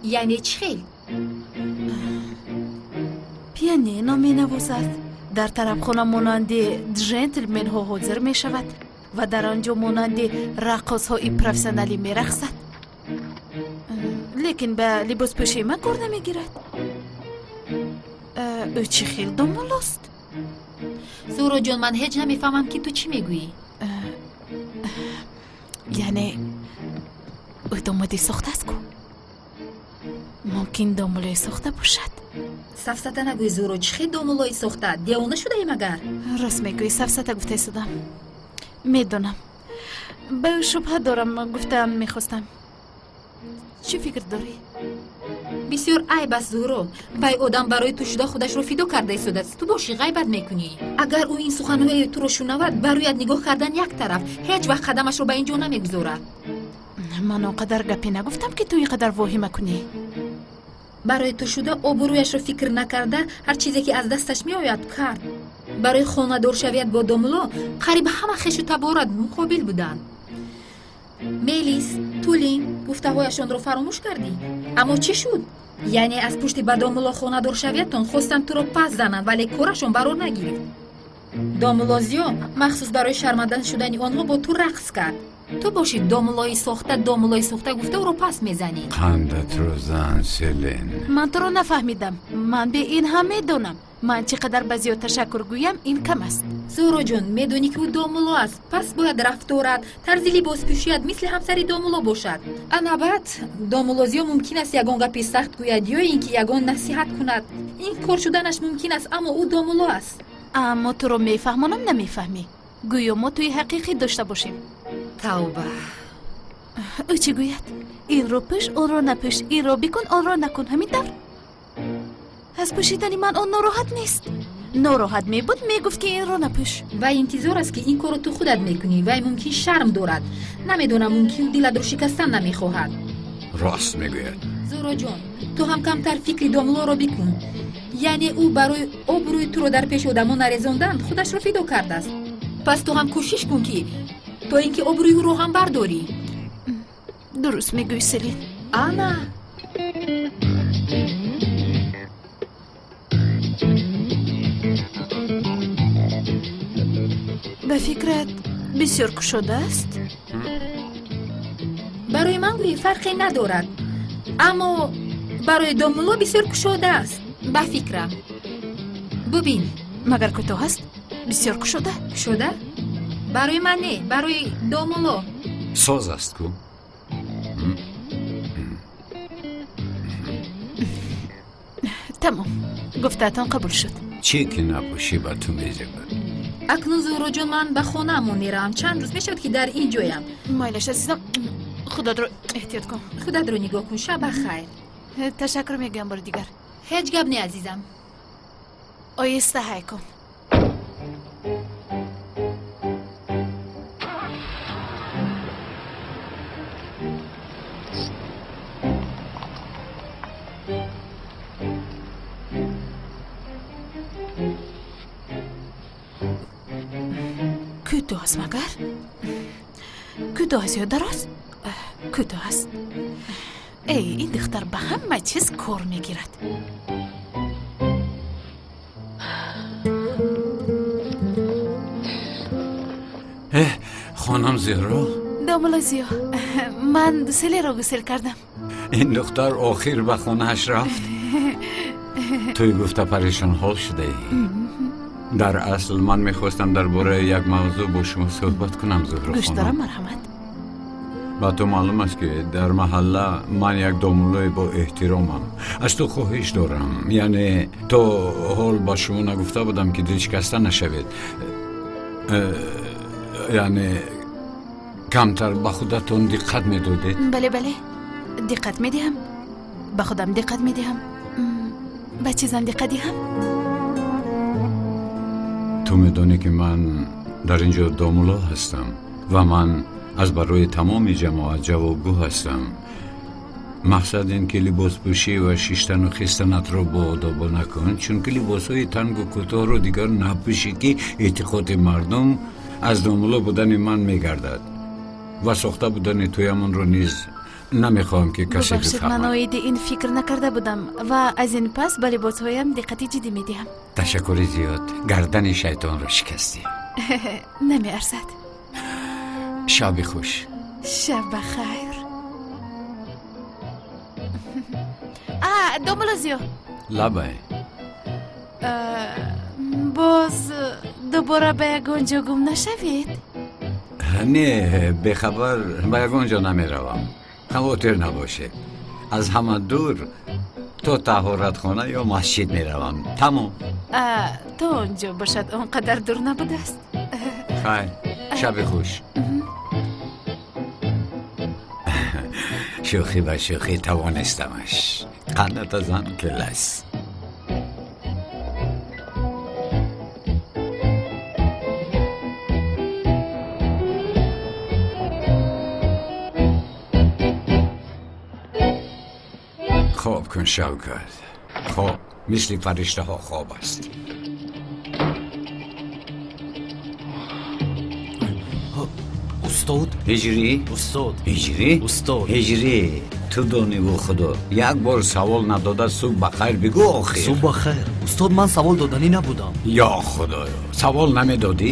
Яъне чӣ хел? Пианино менавозад, дар тарабхона монанди ҷентлменҳо ҳозир мешавад ва дар он ҷо монанди раққосҳои профессионалӣ мерақсад. Лекин ба либоспӯшии ман кор намегирад. Ӯ чӣ хел домуллост? Зуҳроҷон, ман ҳеҷ намефаҳмам, ки ту чӣ мегӯӣ. Яъне ӯ домоди сохтааст ку? Мумкин домуллои сохта бошад. Сафсата нагӯй, Зуҳро, чӣ хел домуллои сохта? Девона шудаӣ магар? Рост мегӯӣ, сафсата гуфта истодам. Медонам, ба ӯ шубҳа дорам, гуфтаам мехостам. Чӣ фикр дорӣ? Бисёр айб аст, Зуҳро. Вай одам барои ту шуда худашро фидо карда истодааст. Ту бошӣ, ғайбат мекунӣ. Агар ӯ ин суханҳои туро шунавад, ба рӯят нигоҳ кардан як тараф, ҳеҷ вақт қадамашро ба ин ҷо намегузорад. Ман он қадар гапе нагуфтам, ки ту ин қадар воҳима кунӣ. Барои ту шуда обрӯяшро фикр накарда, ҳар чизе ки аз дасташ меояд, кард. Барои хонадоршавият бо домулло қариб ҳама хешу таборат муқобил буданд. Мелис, Тулин гуфтаҳояшонро фаромӯш кардӣ? Аммо чӣ шуд? Яъне аз пушти ба домулло хонадоршавиятон хостанд туро пас зананд, вале корашон барор нагирифт. Домулло Зиё махсус барои шарманда шудани онҳо бо ту рақс кард. Ту бошӣ, домуллои сохта, домуллои сохта гуфта ӯро пас мезанӣ. Қандатро зан, Селин. Ман туро нафаҳмидам. Ман бе ин ҳам медонам. Ман чӣ қадар ба Зиё ташаккур гӯям, ин кам аст. Зуҳроҷон, медонӣ, ки ӯ домулло аст, пас бояд рафторат, тарзи либоспӯшият мисли ҳамсари домулло бошад. Ана баъд домулло Зиё мумкин аст ягон гапи сахт гӯяд ё ин ки ягон насиҳат кунад. Ин кор шуданаш мумкин аст, аммо ӯ домулло аст. Аммо туро мефаҳмонам, намефаҳмӣ. Гӯё мо тӯи ҳақиқӣ дошта бошем. Тавба! Ӯ чӣ гӯяд? Инро пӯш, онро напӯш, инро бикун, онро накун. Ҳамин тавр? Аз пӯшидани ман он нороҳат нест. Нороҳат мебуд, мегуфт, ки инро напӯш. Вай интизор аст, ки ин корро ту худат мекунӣ. Вай мумкин шарм дорад. Намедонам, мумкин дилатро шикастан намехоҳад. Рост мегӯяд. Зуҳроҷон, ту ҳам камтар фикри домуллоро бикун. Яъне ӯ барои обрӯи туро дар пеши одамон нарезондан худашро фидо кардааст. Пас ту ҳам кӯшиш кун, ки то ин ки обрӯи ӯро ҳам бардорӣ. Дуруст мегӯӣ, Селин. Ана. Ба фикрат, бисёр кушода аст? Барои ман гӯӣ, фарқе надорад, аммо барои домулло бисёр кушода аст, ба фикрам. Бубин. Магар кӯтоҳ аст? Бисёр кушода. Кушода барои ман не, барои домулло. Соз аст ку. Тамом, гуфтаатон қабул шуд. Чӣ ки напӯшӣ, ба ту мезебад. Акнун, Зуҳроҷон, ман ба хонаамон меравам. Чанд рӯз мешавад, ки дар ин ҷоям. Майлаш, азизам, худатро эҳтиёт кун. Худатро нигоҳ кун. Шаб ба хайр. Ташаккур мегӯям бори дигар. Ҳеҷ гап не, азизам. Оҳиста ҳай кун. Кӯтоҳ аст магар? Кӯтоҳ аст ё дароз? Кӯтоҳ аст. Эй, ин духтар ба ҳама чиз кор мегирад. Э, хонам Зеҳро. Домулло Зиё, ман селеро гусел кардам. Ин духтар охир ба хонааш рафт. Туй гуфта парешонҳол шудаӣ. Дар асл ман мехостам дар бораи як мавзӯъ бо шумо суҳбат кунам, Зуҳро. Гӯш дорам, марҳамат. Ба ту маълум аст, ки дар маҳалла ман як домуллои бо эҳтиромам. Аз ту хоҳиш дорам, яъне то ҳол ба шумо нагуфта будам, ки дилшикаста нашавед. Яъне камтар ба худатон диққат медодед. Бале, бале. Диққат медиҳам, ба худам диққат медиҳам, ба чизам диққат диҳам. Ту медонӣ ки ман дар ин ҷо домулло ҳастам ва ман аз барои тамоми ҷамоат ҷавобгӯ ҳастам. Мақсад ин ки либоспӯшӣ ва шиштану хистанатро боодобо накун, чунки либосҳои тангу кӯтоҳро дигар напӯшӣ, ки эътиқоди мардум аз домулло будани ман мегардад ва сохта будани тӯямонро низ намехоҳам ки касе бибахшед, ман бифаҳмад. Оиди ин фикр накарда будам ва аз ин пас ба либосҳоям диққати ҷиддӣ медиҳам. Ташаккури зиёд, гардани шайтонро шикастӣ. Намеарзад. Шаби хуш. Шаб ба хайр. А, домулло Зиё. Лабай. Боз дубора ба ягон ҷо гум нашавед. Не, бехабар ба ягон ҷо намеравам, хавотир набошед. Аз ҳама дур то таҳоратхона ё масҷид меравам, тамом. То он ҷо бошад, он қадар дур набудааст. Хайр, шаби хуш. Шӯхӣ ба шӯхӣ тавонистамаш. Қандата зан келас. Хоб кун, Шавкат, хоб, мисли фариштаҳо хоб аст. Устод. Ҳиҷрӣ. Устод. Ҳиҷрӣ. Устод. Ҳиҷрӣ, ту дониву худо як бор савол надода субҳ ба хайр бигӯ охир. Субҳ ба хайр, устод. Ман савол доданӣ набудам. Ё худоё, савол намедодӣ?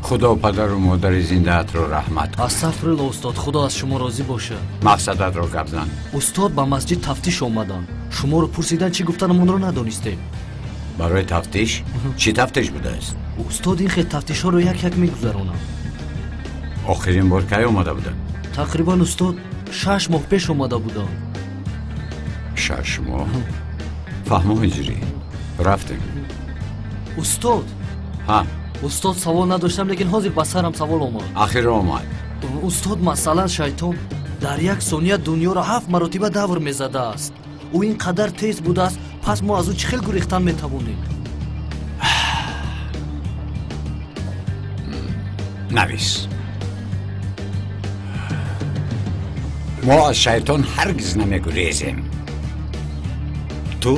Худо падару модари зиндаатро раҳмат кунад. Астағфирулло, устод, худо аз шумо розӣ бошад. Мақсадатро гап зан. Устод, ба масҷид тафтиш омаданд, шуморо пурсидан, чӣ гуфтанамонро надонистем. Барои тафтиш? Чӣ тафтиш будааст? Устод, ин хел тафтишҳоро як як мегузаронанд. Охирин бор кай омада буданд? Тақрибан, устод, 6 моҳ пеш омада буданд. 6 моҳ? Фаҳмо, Ҳиҷрӣ, рафтем. Устод. Ҳа. Устод, савол надоштам, лекин ҳозир ба сарам савол омад. Ахир омад. Устод, масалан, шайтон дар як сония дунёро ҳафт маротиба давр мезадааст. Ӯ ин қадар тез будааст, пас мо аз ӯ чӣ хел гурехтан метавонем? Навис, мо аз шайтон ҳаргиз намегурезем. Ту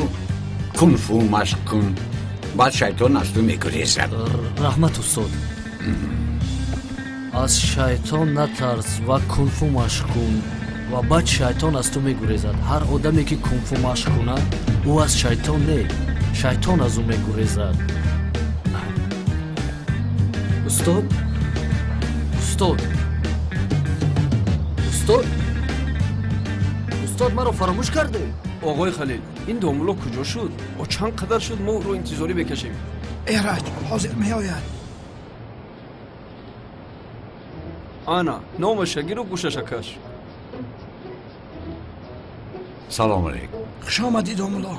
кунфу машқ кун, баъд шайтон аз ту мегурезад. Раҳмат, устод. Аз шайтон натарс ва кунфу машқ кун ва баъд шайтон аз ту мегурезад. Ҳар одаме ки кунфу машқ кунад, ӯ аз шайтон не, шайтон аз ӯ мегурезад. Устод, устод, устод, устод, маро фаромӯш карде? Оғои Халил, ин домулло куҷо шуд? О, чанд қадар шуд мо ӯро интизорӣ мекашем. Эраҷ, ҳозир меояд. Ана, номаша гиру гӯшаша каш. Салом алейкум. Хуш омадӣ, домулло.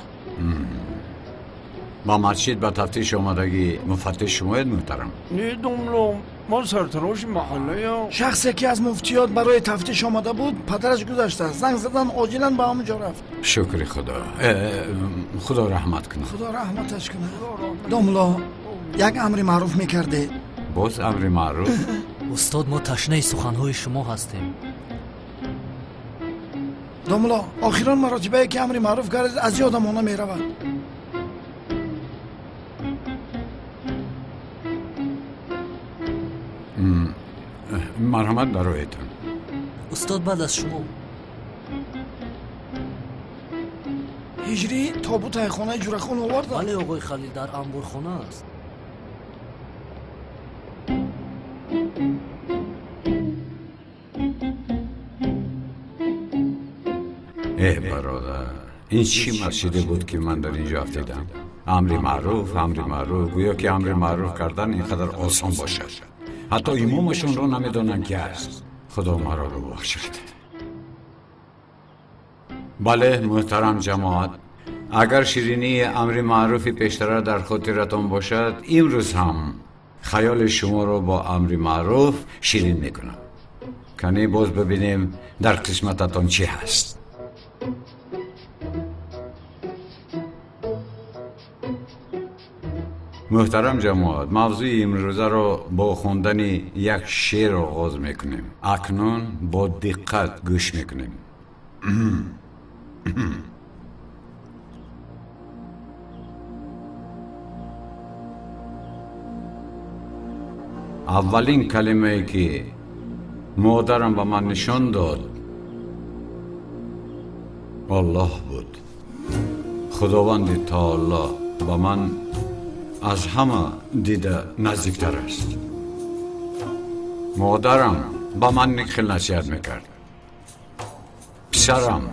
Ба масҷид ба тафтиш омадагӣ муфаттиш шумоед, муҳтарам? Не, домулло, ман сартароши маҳаллаям. Шахсе ки аз муфтиёт барои тафтиш омада буд, падараш гузаштааст, занг задан, оҷилан ба ҳамон ҷо рафт. Шукри худо. Худо раҳмат кунад. Худо раҳматаш кунад. Домулло, як амри маъруф мекардед. Боз амри маъруф? Устод, мо ташнаи суханҳои шумо ҳастем. Домулло, охирон маротибае ки амри маъруф кардед, аз ёдам она меравад. Марҳамат, бароятон. Устод, баъд аз шумо. Ҳиҷрӣ, тобутаи хонаи Ҷурахон оварда? Бале, оғои Халил, дар анборхона аст. Э, бародар, ин чӣ масҷиде буд, ки ман дар ин ҷо афтидам? Амри маъруф, амри маъруф, гӯё ки амри маъруф кардан ин қадар осон бошад. Ҳатто имомашонро намедонам ки аст. Худо маро бубахшад. Бале, муҳтарам ҷамоат, агар ширинии амри маъруфи пештара дар хотиратон бошад, имрӯз ҳам хаёли шуморо бо амри маъруф ширин мекунам. Канӣ, боз бибинем, дар қисмататон чӣ ҳаст. Муҳтарам ҷамоат, мавзӯи имрӯзаро бо хондани як шеър оғоз мекунем. Акнун бо диққат гӯш мекунем. Аввалин калимае ки модарам ба ман нишон дод, Аллоҳ буд. Худованди таоло ба ман аз ҳама дида наздиктар аст. Модарам ба ман хел насиҳат мекард: писарам,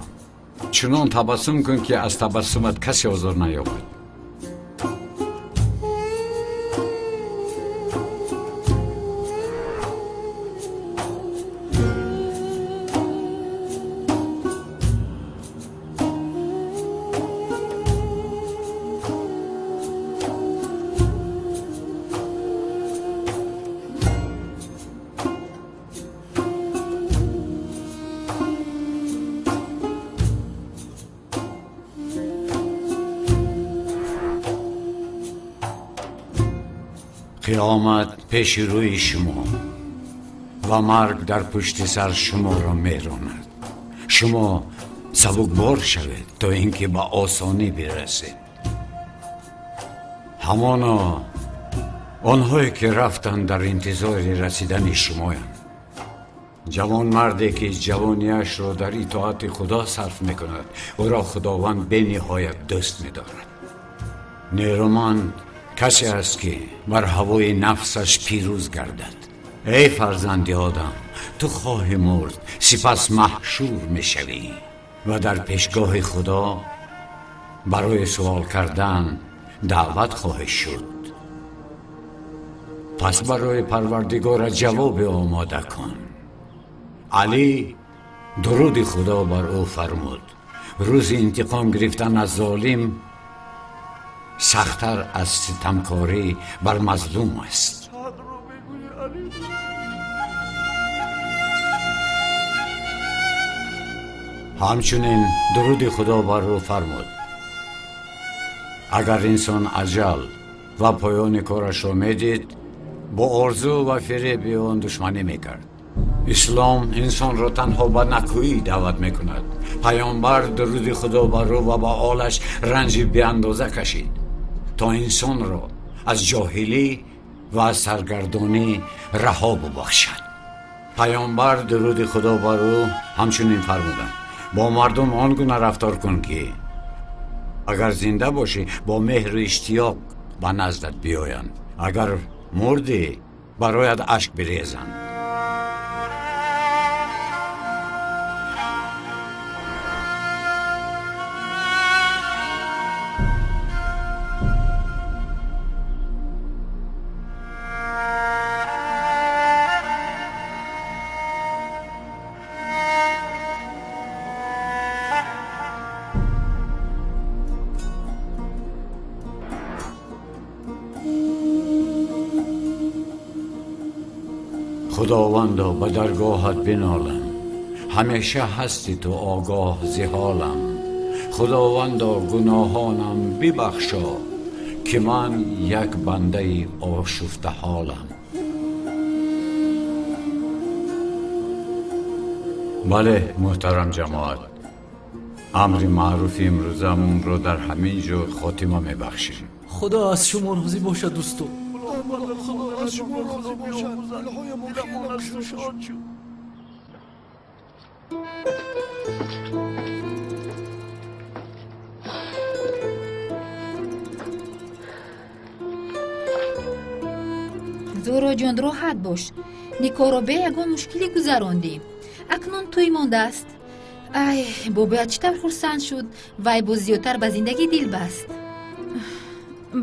чунон табассум кун, ки аз табассумат касе озор наёбад. Қиёмат пеши рӯи шумо ва марг дар пушти сар шуморо меронад. Шумо сабукбор шавед, то ин ки ба осонӣ бирасед. Ҳамоно онҳое ки рафтанд, дар интизори расидани шумоянд. Ҷавонмарде ки ҷавониашро дар итоати Худо сарф мекунад, ӯро Худованд бениҳоят дӯст медорад. Нерӯманд касе аст, ки бар ҳавои нафсаш пирӯз гардад. Эй фарзанди одам, ту хоҳӣ мурд, сипас маҳшур мешавӣ ва дар пешгоҳи Худо барои суол кардан даъват хоҳӣ шуд. Пас барои Парвардигора ҷавобе омода кун. Алӣ, дуруди Худо бар ӯ, фармуд: рӯзи интиқом гирифтан аз золим сахттар аз ситамкорӣ бар мазлум аст. Ҳамчунин, дуруди Худо бар ӯ, фармуд: агар инсон аҷал ва поёни корашро медид, бо орзу ва фиреби он душманӣ мекард. Ислом инсонро танҳо ба накӯӣ даъват мекунад. Паёмбар, дуруди Худо бар ӯ ва ба олаш, ранҷи беандоза кашид, то инсонро аз ҷоҳилӣ ва аз саргардонӣ раҳо бубахшад. Паёмбар, дуруди Худо бар ӯ, ҳамчунин фармуданд: бо мардум он гуна рафтор кун, ки агар зинда бошӣ, бо меҳру иштиёқ ба наздат биёянд, агар мурдӣ, бароят ашк бирезанд. Худовандо, ба даргоҳат биналам, ҳамеша ҳасти ту огоҳ зи ҳолам. Худовандо, гуноҳонам бибахшо, ки ман як бандаи ошуфтаҳолам. Бале, муҳтарам ҷамоат, амри маъруфи имрӯзамонро дар ҳамин ҷо хотима мебахшем. Худо аз шумо розӣ бошад, дӯстон. Худо аз шумо розӣ бошад. Дилҳоямон хеле шод шуд. Зуроҷон, роҳат бош. Никоҳро бе ягон мушкилӣ гузарондем. Акнун тӯй мондааст. Ай, бобоят чӣ тавр хурсанд шуд. Вай боз зиёдтар ба зиндагӣ дил баст.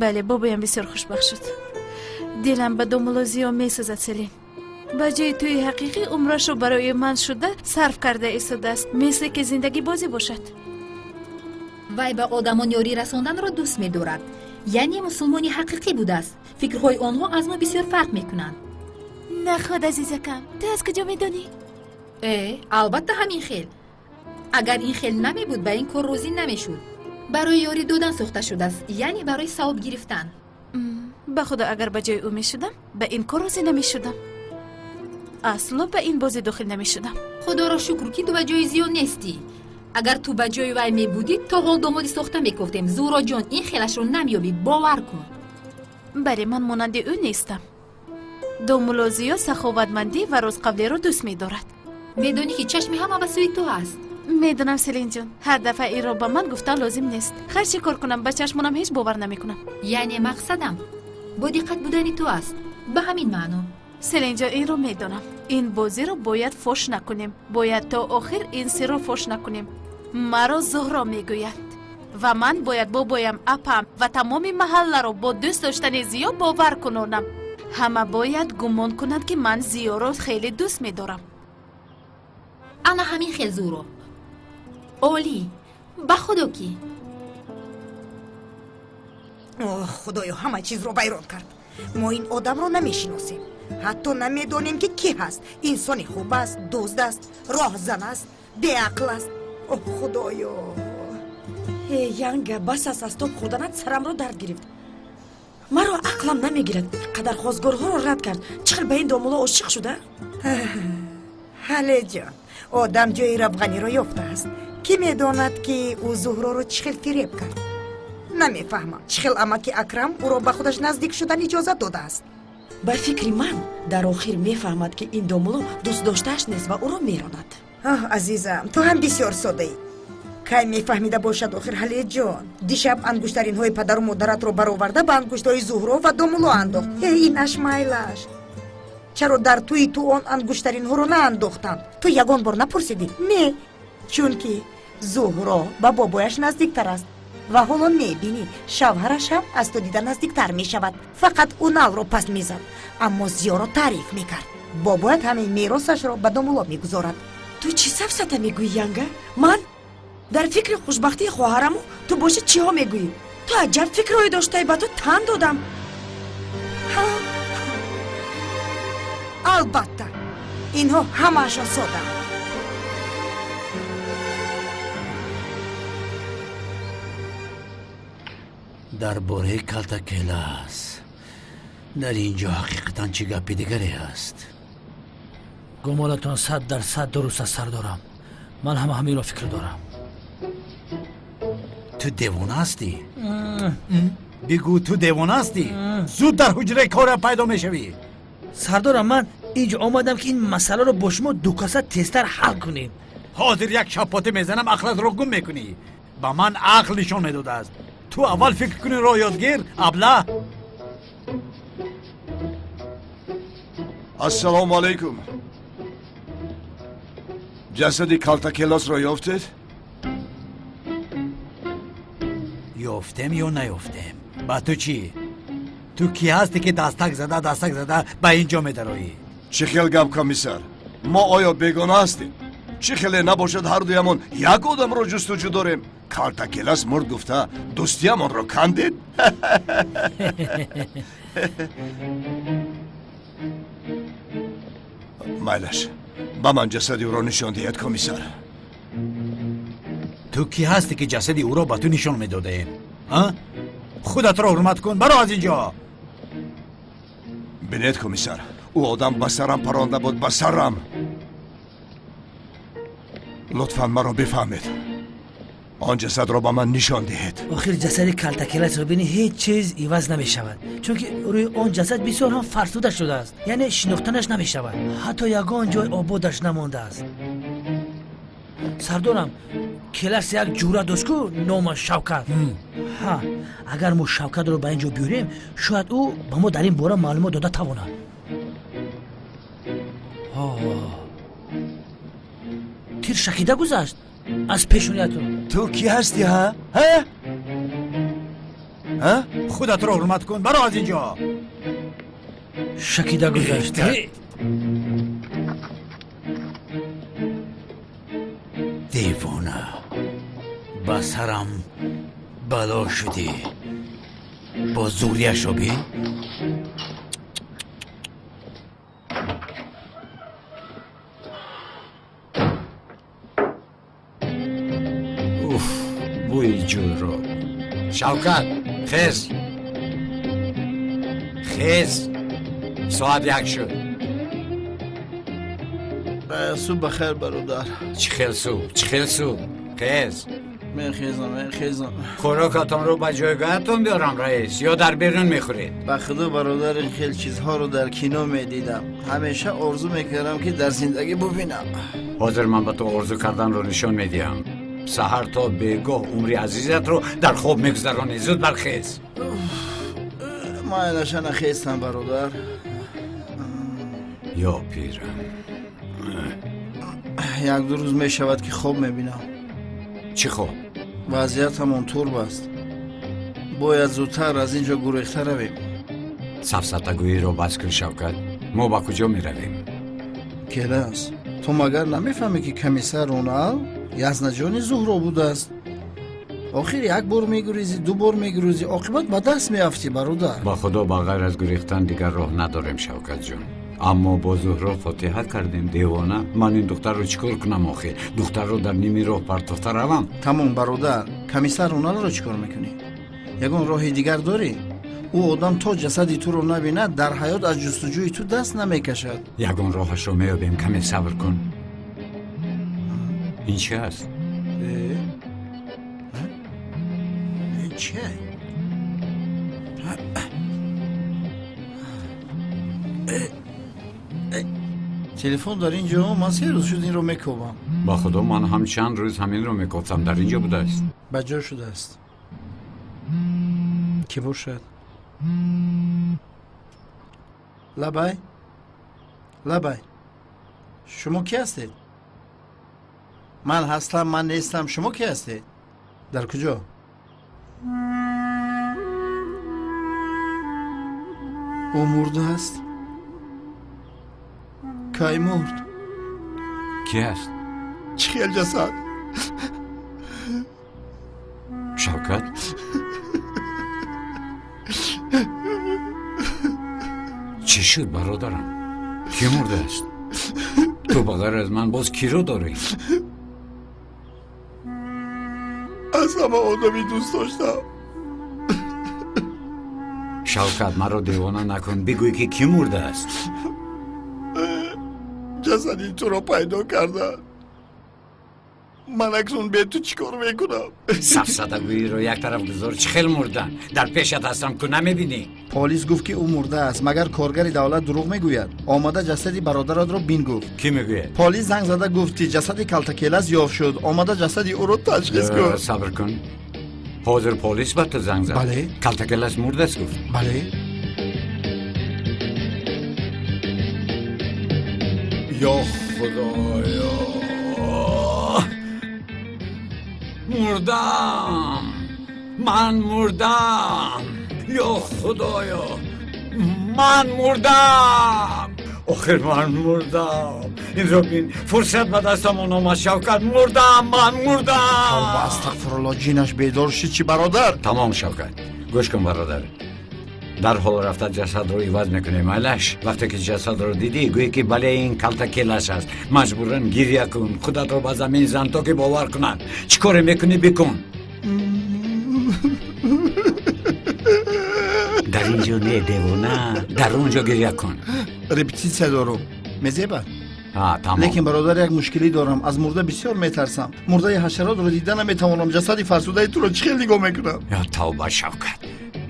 Бале, бобоям бисёр хушбахт шуд. Дилам ба домулло Зиё месӯзад, Селим. Ба ҷои тӯи ҳақиқӣ умрашро барои ман шуда сарф карда истодааст, мисле ки зиндагӣ бозӣ бошад. Вай ба одамон ёрӣ расонданро дӯст медорад, яъне мусулмони ҳақиқӣ будааст. Фикрҳои онҳо аз мо бисёр фарқ мекунанд. Наход, азизакам, ту аз куҷо медонӣ? Э, албатта, ҳамин хел. Агар ин хел намебуд, ба ин кор розӣ намешуд. Барои ёрӣ додан сохта шудааст, яъне барои савоб гирифтан. Ба худо, агар ба ҷои ӯ мешудам, ба ин кор розӣ намешудам. Асло ба ин бозӣ дохил намешудам. Худоро шукр, ки ту ба ҷои Зиё нестӣ. Агар ту ба ҷои вай мебудӣ, то ҳол домоди сохта мекофтем. Зуҳроҷон, ин хелашро намеёбӣ, бовар кун. Бале, ман монанди ӯ нестам. Домулло Зиё саховатмандӣ ва ростқавлиро дӯст медорад. Медонӣ, ки чашми ҳама ба сӯи ту ҳаст. Медонам, Селинҷон, ҳар дафъа инро ба ман гуфтан лозим нест. Хар чӣ кор кунам, ба чашмонам ҳеҷ бовар намекунам. Яъне мақсадам бо диққат будани ту аст, ба ҳамин маъно. Селинҷон, инро медонам. Ин бозиро бояд фош накунем. Бояд то охир ин сирро фош накунем. Маро Зуҳро мегӯяд. Ва ман бояд бобоям, апам ва тамоми маҳалларо бо дӯст доштани Зиё бовар кунонам. Ҳама бояд гумон кунанд, ки ман Зиёро хеле дӯст медорам. Ана ҳамин хел, Зуҳро. Олӣ, ба худо ки. Оҳ, худоё, ҳама чизро вайрон кард. Мо ин одамро намешиносем, ҳатто намедонем, ки кӣ ҳаст. Инсони хуб аст, дузд аст, роҳзан аст, беақл аст. Оҳ, худоё! Э, Янга, бас аст аз тоб хӯрданат, сарамро дард гирифт. Маро ақлам намегирад, қадар хозгорҳоро рад кард, чӣ хел ба ин домулло ошиқ шуда? Ҳалеҷон, одам ҷои равғаниро ёфтааст. Кӣ медонад, ки ӯ Зуҳроро чӣ хел фиреб кард? Намефаҳмам, чӣ хел амаки Акрам ӯро ба худаш наздик шудан иҷозат додааст. Ба фикри ман, дар охир мефаҳмад, ки ин домулло дӯстдоштааш нест ва ӯро меронад. Оҳ, азизам, ту ҳам бисёр содаӣ. Кай мефаҳмида бошад охир? Ҳалеҷон, дишаб ангуштаринҳои падару модаратро бароварда, ба ангуштҳои Зуҳро ва домулло андохт. Э, инаш майлаш. Чаро дар тӯи ту он ангуштаринҳоро наандохтанд? Ту ягон бор напурсидӣ? Не, чунки Зуҳро ба бобояш наздиктар аст. Ва ҳоло мебинӣ, шавҳараш ҳам аз ту дида наздиктар мешавад. Фақат Уналро паст мезад, аммо Зиёро таъриф мекард. Бобоят ҳамаи меросашро ба домулло мегузорад. Ту чӣ сафсата мегӯӣ, Янга? Ман дар фикри хушбахтии хоҳараму, ту боши чиҳо мегӯӣ? Ту аҷаб фикрҳое доштаӣ, ба ту тан додам. Албатта, инҳо ҳамаашон соддаанд. Дар бораи Калтакелас дар ин ҷо ҳақиқатан чӣ гапи дигаре ҳаст? Гумонатон 100% дуруст аст, сардорам. Ман ҳама ҳаминро фикр дорам. Ту девона ҳастӣ? Бигӯ, ту девона ҳастӣ? Зуд дар ҳуҷраи кора пайдо мешавӣ. Сардорам, ман инҷо омадам, ки ин масъаларо бо шумо дукаса тезтар ҳал кунем. Ҳозир як шапоте мезанам, ақлатро гум мекунӣ. Ба ман ақл нишон медодааст. Ту аввал фикр кунӣ, роҳ ёдгир, аблаҳ. Ассалому алайкум. Ҷасади Калтакелосро ёфтед? Ёфтем ё наёфтем, ба ту чӣ? Ту кӣ ҳастӣ, ки дастак зада, дастак зада ба ин ҷо медароӣ? Чӣ хел гап, комиссар? Мо оё бегона ҳастем? Чӣ хеле набошад, ҳардуямон як одамро ҷустуҷӯ дорем. Калтакелас мурд гуфта, дӯстиямонро кандед? Майлаш, ба ман ҷасади ӯро нишон диҳед, комиссар. Ту кӣ ҳастӣ, ки ҷасади ӯро ба ту нишон медодаем? Худатро ҳурмат кун, баро аз ин ҷо. Бинед, комиссар, ӯ одам ба сарам паронда буд, ба сарам. Лутфан маро бифаҳмед, он ҷасадро ба ман нишон диҳед. Охир ҷасади Калтакеласро бини, ҳеҷ чиз иваз намешавад, чунки рӯи он ҷасад бисёр ҳам фарсуда шудааст, яъне шинохтанаш намешавад. Ҳатто ягон ҷой ободаш намондааст. Сардорам, Келас як ҷура дошт ку, номаш Шавкат. Ҳа, агар мо Шавкатро ба ин ҷо биёрем, шояд ӯ ба мо дар ин бора маълумот дода тавонад. Тир шакида гузашт аз пешониятон. Ту кӣ ҳастӣ, ҳа? Ҳа? Ҳа? Худатро ҳурмат кун, баро аз ин ҷо. Шакида гузашт. Девона, ба сарам бало шудӣ. Бо зӯрияшо бин. Зуҳро. Шавкат, хез, хез, соат 1 шуд. Субҳ бахайр, бародар. Чӣ хел субҳ, чӣ хел субҳ? Хез. Мехезам, мехезам. Хӯрокатонро ба ҷойгоҳатон биёрам, раис, ё дар берун мехӯред? Ба худо, бародар, ин хел чизҳоро дар кино медидам. Ҳамеша орзу мекардам, ки дар зиндагӣ бубинам. Ҳозир ман ба ту орзу карданро нишон медиҳам. Саҳар то бегоҳ умри азизатро дар хоб мегузаронӣ. Зуд бархез. Майлаша, нахестам, бародар. Ё пирам. 1-2 рӯз мешавад, ки хоб мебинам. Чӣ хоб? Вазъиятамон турб аст. Бояд зудтар аз ин ҷо гурехта равем. Сафсатагӯиро бас кун, Шавкат. Мо ба куҷо меравем? Келас, ту магар намефаҳмӣ, ки комиссар Унал язнаҷони Зуҳро будааст? Охир як бор мегурезӣ, ду бор мегурезӣ, оқибат ба даст меафтӣ, бародар. Ба худо, ба ғайр аз гурехтан дигар роҳ надорем, Шавкатҷон. Аммо бо Зуҳро фотиҳа кардем, девона. Ман ин духтарро чӣ кор кунам охир? Духтарро дар ними роҳ партофта равам? Тамом, бародар. Комиссар Уналро чӣ кор мекунӣ? Ягон роҳи дигар дорӣ? Ӯ одам то ҷасади туро набинад, дар ҳаёт аз ҷустуҷӯи ту даст намекашад. Ягон роҳашро меёбем, каме сабр кун. Ин чи аст? Ин чи? Телефон дар ин ҷо, ман 3 рӯз шуд инро мекобам. Ба худо, ман ҳам чанд рӯз ҳаминро мекофтам, дар ин ҷо будааст. Ба ҷо шудааст. Кӣ бошад? Лабай, лабай, шумо кӣ ҳастед? Ман ҳастам, ман нестам, шумо кӣ ҳастед? Дар куҷо? Ӯ мурдааст? Кай мурд? Кӣ аст? Чӣ хел ҷасад? Шавкат? Чӣ шуд, бародарам? Кӣ мурдааст? Ту ба ғайр аз ман боз киро дорӣ? Аз ҳама одами дӯст доштам. Шавкат, маро девона накун. Бигӯй, ки кӣ мурдааст? Ҷасади туро пайдо карданд. Ман акнун бе ту чӣ кор мекунам? Сафсатагӯиро як тараф гузор. Чӣ хел мурдан? Дар пешат ҳастам, ку намебинӣ? Полис гуфт, ки ӯ мурдааст. Магар коргари давлат дурӯғ мегӯяд? Омада ҷасади бародаратро бин, гуфт. Кӣ мегӯяд? Полис занг зада гуфт, ки ҷасади Калтакелас ёфт шуд. Омада ҷасади ӯро ташхис кун. Сабр кун. Ҳозир полис ба ту занг зад? Бале. Калтакелас мурдааст, гуфт? Бале. Ё худоё, мурдам, ман мурдам. Ё худоё, ман мурдам. Охир ман мурдам. Инро бин, фурсат ба дастамон омад, Шавкат. Мурдам, ман мурдам. Тавба, астағфирулло, ҷинаш бедор шуд чӣ, бародар? Тамом, Шавкат, гӯш кун, бародар. Дарҳол рафта ҷасадро иваз мекунем, айлаш. Вақте ки ҷасадро дидӣ, гӯӣ, ки бале, ин Калтакелас аст. Маҷбуран гиря кун, худатро ба замин зан, то ки бовар кунанд. Чӣ коре мекунӣ, бикун. Дар ин ҷо не, девона, дар он ҷо гиря кун. Репетитсия дорум, мезебад? Тамом. Лекин, бародар, як мушкилӣ дорам. Аз мурда бисёр метарсам. Мурдаи ҳашаротро дида наметавонам. Ҷасади фарсудаи туро чӣ хел нигоҳ мекунам? Ё тавба, Шавкат,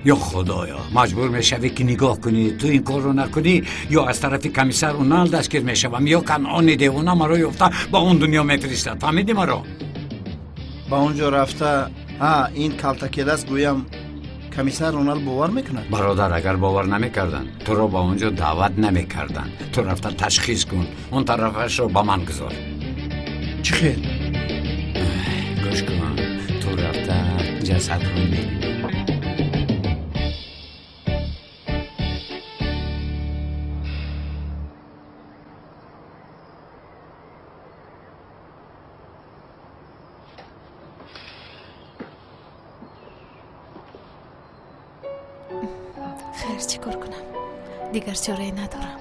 ё худоё, маҷбур мешавӣ, ки нигоҳ кунӣ. Ту ин корро накунӣ, ё аз тарафи комиссар Унал дастгир мешавам, ё Канъони девона маро ёфта ба он дунё мефиристад. Фаҳмидӣ маро? Ба он ҷо рафта, ҳа, ин Калтакелас гӯям, комиссар Унал бовар мекунад? Бародар, агар бовар намекарданд, туро ба он ҷо даъват намекарданд. Ту рафта ташхис кун, он тарафашро ба ман гузор. Чӣ хел? Гӯш кун, ту рафта ҷасадро мебинӣ. Хайр, чӣ кор кунам? Дигар чорае надорам.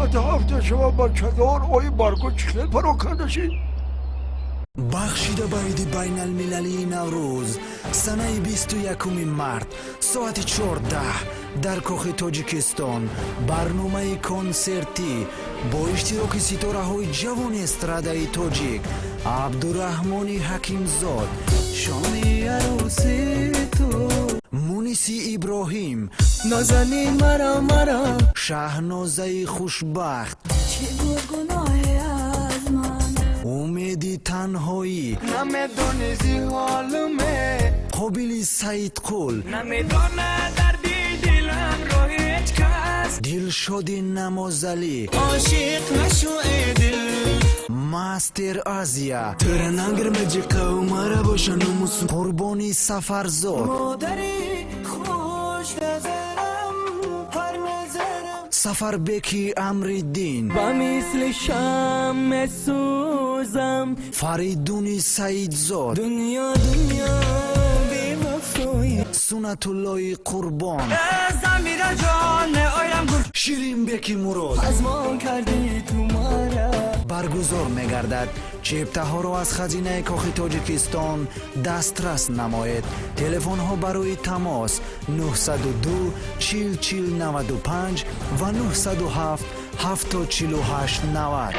Соати 7 шава бачадор ои баргу чӣ хел пароканда шид? Бахшида ба иди байналмилалии Наврӯз, санаи 21 март, соати 14 дар Кохи Тоҷикистон барномаи консертӣ бо иштироки ситораҳои ҷавони эстрадаи тоҷик Абдураҳмони Ҳакимзод, шоми арӯси ту, Муниси Иброҳим, нозанин маро маро, Шаҳнозаи хушбахт, чӣ буд гуноҳе аз ман, Умеди танҳоӣ, намедони зи ҳолуме, Қобили Саидқул, намедонад дарди диламро ҳеҷ кас, Дилшоди Намозалӣ, ошиқ нашу э дил, Мастер Азия, тура нангирмаҷиқау мара боша номус, Қурбони Сафарзод, модари хуш назарам ҳар назарам, Сафарбеки Амриддин, ба мисли шам месӯзам, Фаридуни Саидзод, дунё дунё бевафоӣ, Сунатуллои Қурбон, Замира ҷон меоям гуфт, Ширинбеки Мурод, пазмон кардӣ ту мара. Баргузор мегардад. Чиптаҳоро аз хазинаи Кохи Тоҷикистон дастрас намоед. Телефонҳо барои тамос 902 40 40 95 ва 907 748 90.